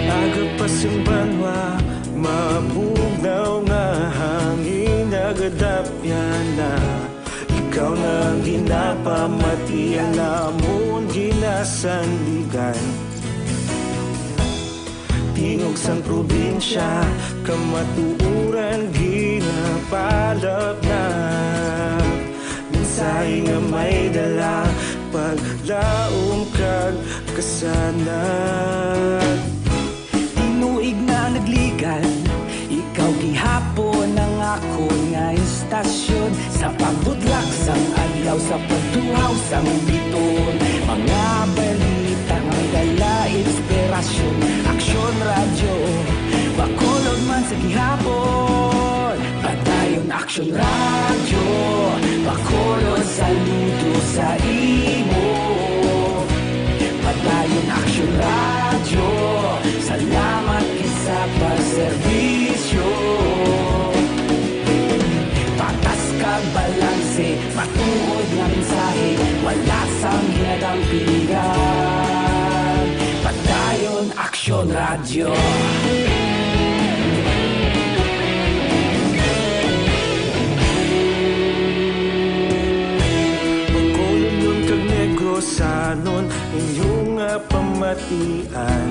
Aga pa sing banwa, mabugnaw nga hangin, nagadapyan na. Ikaw na ang ginapamati, ang amon ginasandigan. Tingog sang probinsya, kamatuoran ginapalapnap. Mensahe nga may dala, paglaom kag kasanag. Tinuig na nagligan, ikaw gihapon ang akon nga istasyon. Sa pagbudlak sang adlaw, sa pagtuhaw sang biton, mga balita nga dala inspirasyon. Aksyon Radyo, Bacolod man sa gihapon. Padayon Aksyon Radyo, Bacolod, saludo sa imo. Dayon Aksyon Radyo, salamat gid sa pagserbisyo. Patas kag balanse, matuod nga mensahe, wala sang ginadampigan. Padayon Aksyon Radyo. Bacolodnon kag Negrosanon, inyo nga pamatian.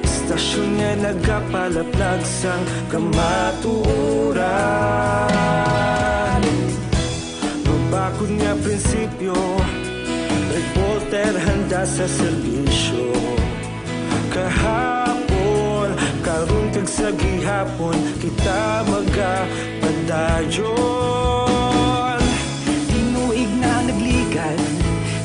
Istasyon nga nagapalaplag sang kamatuoran. Mabakod nga prinsipyo, reporter handa sa serbisyo. Kahapon, karon kag sa gihapon, kita magapadayon. Tinuig na nagligan,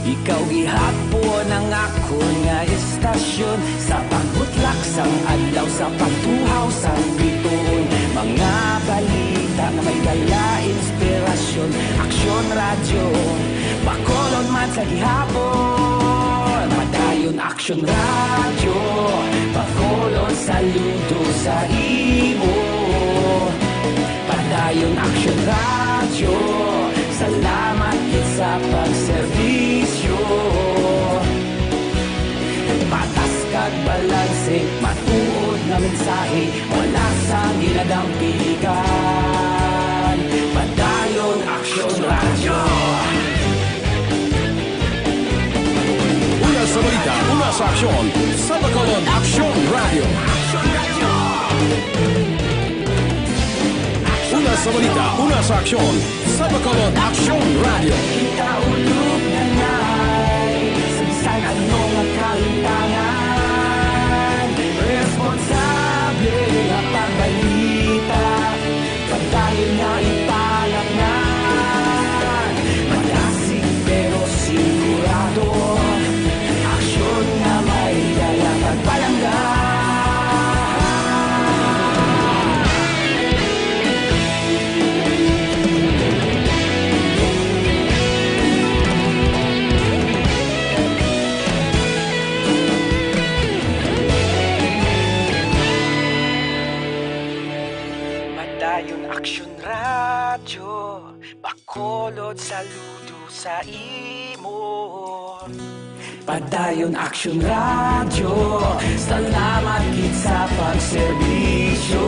ikaw gihapon ang akon nga istasyon. Sa pagbutlak sang adlaw, sa pagtuhaw sang bituon, mga balita nga may dala inspirasyon. Aksyon Radyo, Bacolod man sa gihapon. Padayon Aksyon Radyo, Bacolod saludo sa imo. Padayon Aksyon Radyo, salamat gid sa pagserbisyo. Patas kag balanse, matuod nga mensahe, wala sang ginadampigan. Padayon Aksyon Radyo. Una sa balita, una sa aksyon, sa Bacolod Aksyon Radyo. Una sa balita, una sa aksyon, sa Bacolod Aksyon Radyo. Kita ulog na nay, sa bisan ano nga kalimtangan, responsable nga pagbalita. Padayon nga ipalapnan, madasig pero sigurado, aksyon nga may dala pagpalangga. Padayon Aksyon Radyo, Bacolod saludo sa imo. Padayon Aksyon Radyo, salamat gid sa pagserbisyo.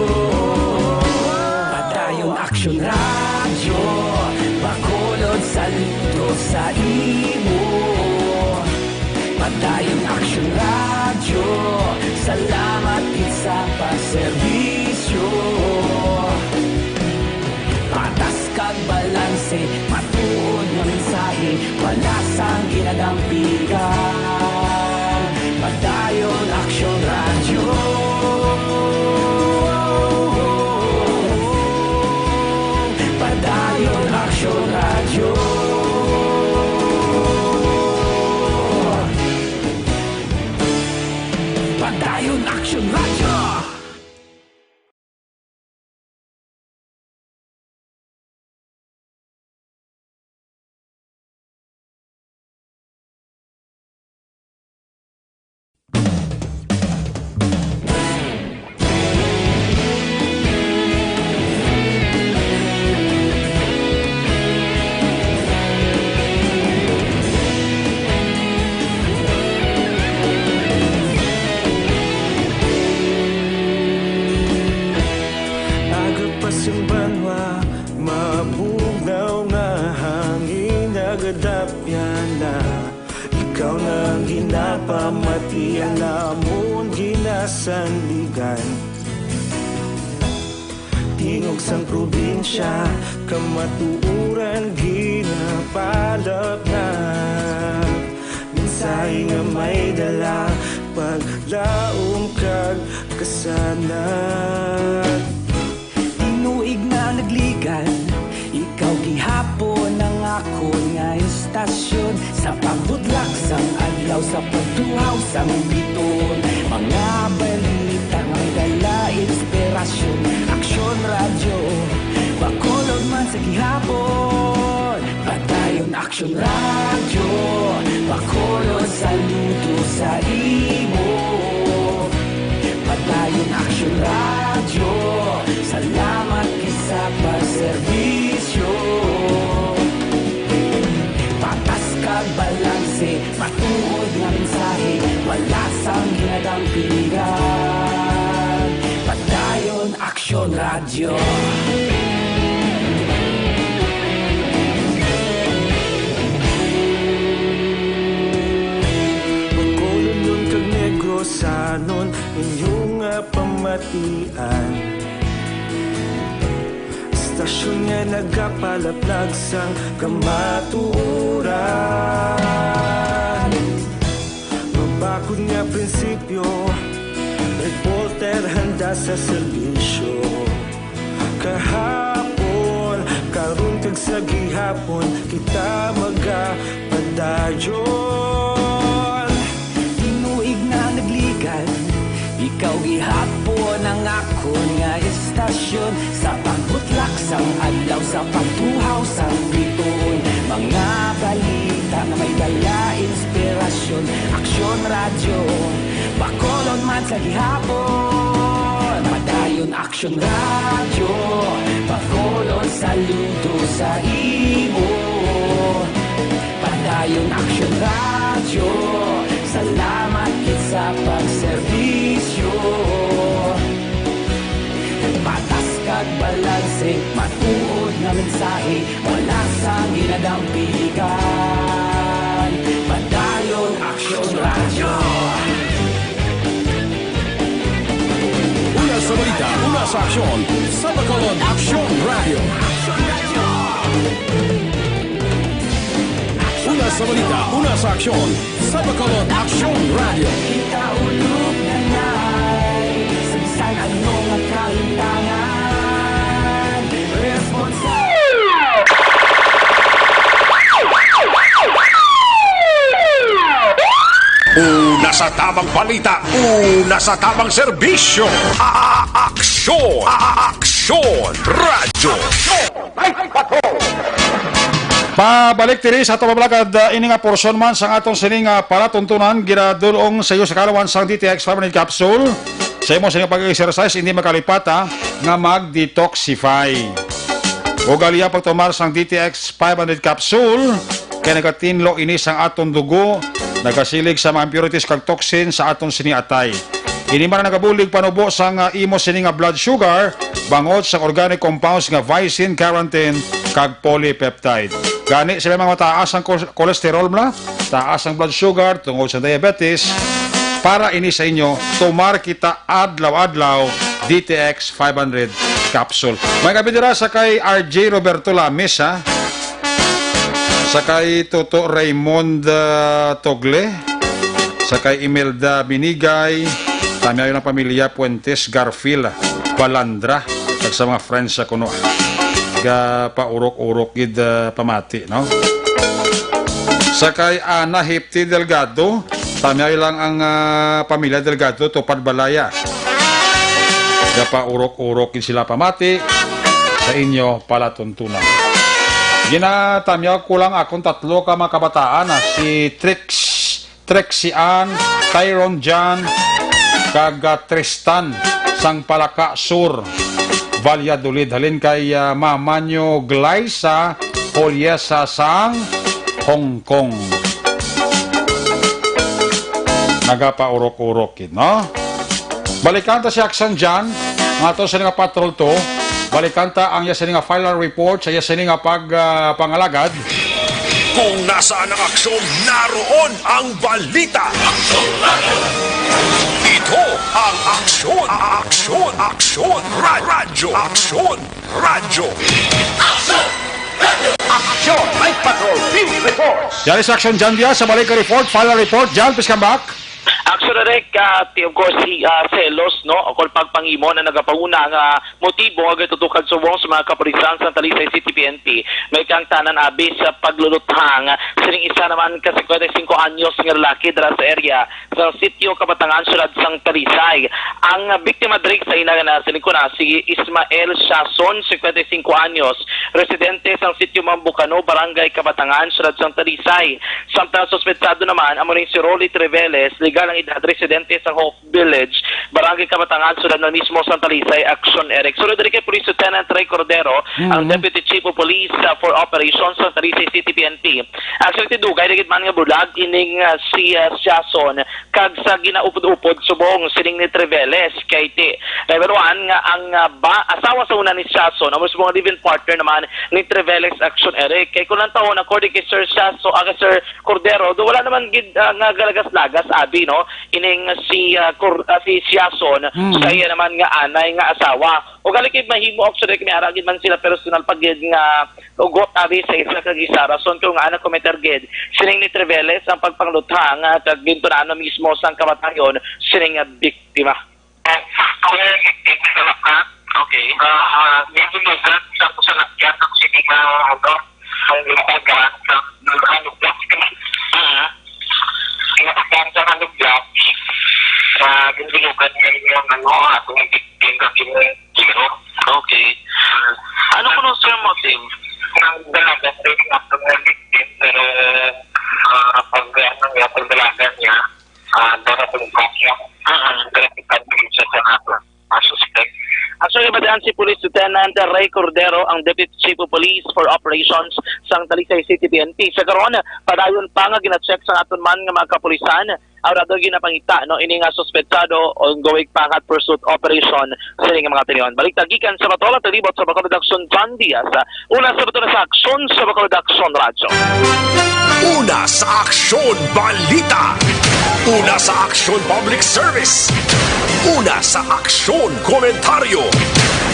Padayon Aksyon Radyo, Bacolod saludo sa imo. Padayon Aksyon Radyo, salamat gid sa pagserbisyo. Patas kag balanse, matuod nga mensahe, wala sang ginadampigan. Padayon Aksyon Radyo. Padayon Aksyon Radyo. Padayon Aksyon Radyo. Aga pa sing banwa, mabugnaw nga hangin nagadapyan na. Ikaw na ang ginapamatian namon ginasandigan. Tingog sang probinsya, kamatuoran ginapalapnag. Mensahe nga may dala, paglaom kag kasanag. Tinuig na nagligan, ikaw gihapon ang akon nga istasyon. Sa pagbutlak sang adlaw, sa pagtuhaw sang bituon, mga balita nga may dala inspirasyon. Aksyon Radyo, Bacolod man sa gihapon. Padayon Aksyon Radyo, Bacolod, saludo sa imo. Padayon Aksyon Radyo, salamat gid sa pagserbisyo. Patas kag balanse, matuod nga mensahe, wala sang ginadampigan. Padayon Aksyon Radyo. Bacolodnon kag Negrosanon, inyo nga pamatian. Istasyon nga nagapalaplag sang kamatuoran. Mabakod nga prinsipyo, reporter handa sa serbisyo. Kahapon, karon kag sa gihapon, kita magapadayon. Tinuig na nagligad, ikaw gihapon ang akon nga istasyon. Sa pagbutlak sang adlaw, sa pagtuhaw sang bituon, mga balita nga may dala inspirasyon. Aksyon Radyo, Bacolod man sa gihapon. Padayon Aksyon Radyo, Bacolod, saludo sa imo. Padayon Aksyon Radyo, salamat gid sa pagserbisyo. Patas kag balanse, matuod nga mensahe, wala sang ginadampigan. Padayon Aksyon Radyo. Una sa balita, una sa aksyon, sa Bacolod Aksyon Radyo. Una sa balita, una sa aksyon, sa Bacolod Aksyon Radyo. Kita ulog na ngay, sa bisan ano nga kahintangan, responsa- Una sa tamang balita, una sa tamang serbisyo. A-, a-, aksyon, a-, a-, aksyon, radyo. Aksyon, ay, patrol. Pabalik diri sa ato nga balagad, ah, ini nga porsyon man sang aton sini nga palatuntunan, ginadul-ong sa iyo sa kaalawan sang D T X five hundred capsule. Sa imo sini nga pag-exercise, hindi makalipat, ha, nga mag-detoxify. Ugaliya pagtumar sang D T X five hundred capsule, kay nagatinlo ini sang aton dugo, nagasilig sa mga impurities kag toxin sa aton sini atay. Ini man ang nagabulig panubo sang, ah, imo sini nga blood sugar, bangod sang organic compounds nga vicin, carotene, kag polypeptide. Gani, sa mga mataas ang kol-, cholesterol mo na, taas ang blood sugar tungod sa diabetes, para ini sa inyo, tumar kita adlaw-adlaw, D T X five hundred capsule. May kabidira sa kay R J Roberto Lamis, ha? Sa kay Toto Raymond, ah, Togle, sa kay Imelda Binigay, tamyaw lang pamilya Puentes Garfield, Balandra, kag sa mga friends sa kuno. Ga paurok-urok gid, ah, pamati, no? Sa kay Ana Hepti Delgado, tamyaw lang ang, ah, pamilya Delgado, Tupad Balaya. Ga paurok-urok gid sila pamati sa inyo palatuntunan. Ginatamyaw ko lang akong tatlo ka mga kabataan, ah, si Trix, Trixie Ann, Tyron John, kag, ah, Tristan sang Palaka Sur, Valladolid. Halin kay, ah, Mama nyo Glyza Poliesa sang Hong Kong. Nagapaurok-urok gid, no? Balikan ta si Action John, nga ato sa nga patrol to. Balikan ta ang iya sini nga final report sa iya sini nga pag, ah, pangalagad. Kung nasaan ang aksyon, naroon ang balita. Ito ang Aksyon, Aksyon, Aksyon, Ra-, Radyo, Aksyon, Radyo. Action! Night Patrol Field Reports! Yari sa Action John Diaz sa balik ka report, final report. John, please come back. Action Rek, ah, ti-, of course, si, ah, selos, no? O kung pagpangimo na nagapauna nga motibo nga gatutukan subong sa mga kapulisan sa Talisay City P N P, may kaangtanan abi sa pagluluthang sining isa naman ka singkwenta y singko anyos nga lalaki dira sa area sa sitio Kabatangan, siyudad sang Talisay. Ang biktima diri sa ina nga nasiling ko na si Ismael Siason, singkwenta y singko anyos, residente sang sitio Mambukano, Barangay Kabatangan, siyudad sang Talisay. Samtang suspetsado naman amo ni si Rolly Treveles, legal ang edad, residente sang Hope Village, Barangay Kabatangan, siyudad na mismo sang Talisay, Action Eric. Sunod diri kay Police Lieutenant Ray Cordero, ang Mhm. Deputy Chief of Police, uh, for Operations sa Talisay City P N P. Actually, tidugay na gid man nga bulag ining, uh, si, uh, Siason kag sa ginaupod-upod subong sining ni Treveles kay ti, nahibaluan nga ang, uh, ba, asawa sa una ni Siason, amo subong nga live-in partner naman ni Treveles, Action Eric. Kay kung lantawon, according kay Sir Siason, ah, kay Sir Cordero, do wala naman gid, uh, nga galagas-lagas abi, no? Ining si, ah, Cor-, ah, si Siason Mm. sa iya naman nga anay nga asawa. O gali kay mahimo, actually, kay may ara gid man sila personal pa gid nga ugot abi sa isa kag isa. Rason kung nga nakometer gid sining ni Treveles ang pagpangluthang, ah, kag gintunahan mismo sang kamatayon sining, ah, biktima. Ang victim sa lahat, Okay. Ah, ah, may binugat sa kusalakyan ng sininga, ano, ang lupagan sa, ano, plastic. Mhm. Kinakakan sa, ano, black. Ah, binugat na yung, ano, atong victim, kag yung tiro. Okay. Ano kuno, sir, motive? Ang dalaga sa yung atong victim, pero, ah, pag, ano niya, pag dalaga niya, ah, darating pa siya. Mhm. Darating pa siya sa, ano, ah, suspect. Actually, madian si Police Lieutenant Ray Cordero, ang Deputy Chief of Police for Operations sang Talisay City P N P. Sa karon, padayon pa nga gina-check sa aton man nga mga kapulisan ang radyo ginapangita, no, ini nga suspetsado, ongoing pa ang hot pursuit operation sini nga mga tion. Balita gikan sa Bacolod, naglibot sa Bacolod Action, John Diaz. Una sa Bacolod sa Aksyon, sa Bacolod Action Radyo. Una sa Aksyon Balita. Una sa Aksyon Public Service. Una sa Aksyon Komentaryo.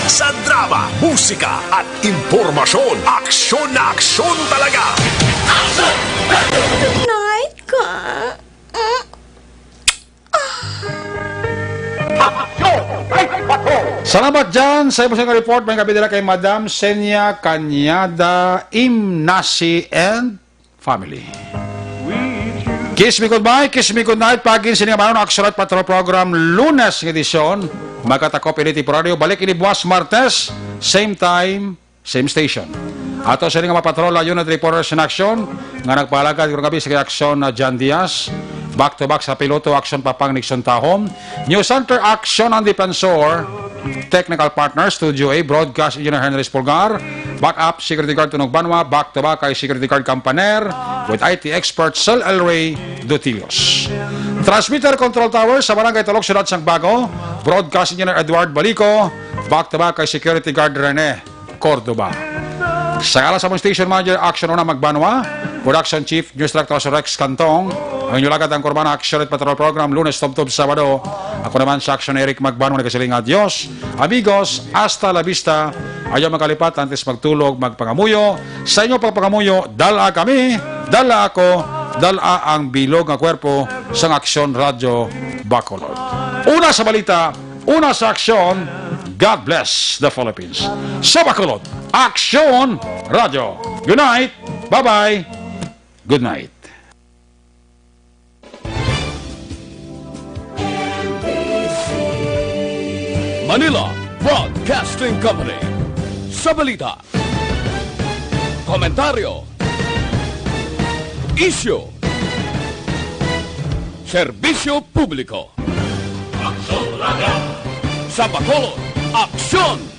Sa drama, musika at impormasyon, aksyon na aksyon talaga. Night ka. Salamat, Jan, sa imo nga report. May gabi dira kay Madam Senia Cañada Imnasi and family. Kiss me goodbye, kiss me goodnight. Pagin sini nga manon, Action Night Patrol Program, Lunes nga edisyon. Magkatakop ini temporaryo. Balik ini buwas Martes, same time, same station. Ato sini nga mga patrol, Unit Reporters in Action, nga nagpalagad karong gabi sa aksyon na Jan Diaz. Back to back sa piloto, aksyon Papang Nixon Tahom. News Center, aksyon ang Defensor. Technical partner, Studio A, Broadcast Engineer Henry Espulgar. Backup, Security Guard Tunog Banwa. Back to back kay Security Guard Campaner with I T expert Sel Elray Dutilios. Transmitter Control Tower sa Barangay Tulog, Siyudad sang Bago. Broadcast Engineer Edward Balico. Back to back kay Security Guard Rene Cordova. Sa ngalan sa among station manager, Action Una Magbanwa, production chief, news director sa Rex Cantong, ang inyo lagad ang Kurbana Action at Patrol Program, Lunes, Tubtob, Sabado. Ako naman sa Action, Eric Magbanwa, nagasiling nga, "Adios, amigos, hasta la vista." Ayaw magkalipat, antes magtulog, magpangamuyo. Sa inyo pagpangamuyo, dala kami, dala ako, dala ang bilog nga kwerpo sang Action Radyo Bacolod. Una sa balita, Una sa aksyon, God bless the Philippines. Sa Bacolod, Aksyon Radyo. Good night. Bye-bye. Good night. Manila Broadcasting Company. Sa balita, komentaryo, isyu, serbisyo publiko. Sa Bacolod, aksyon!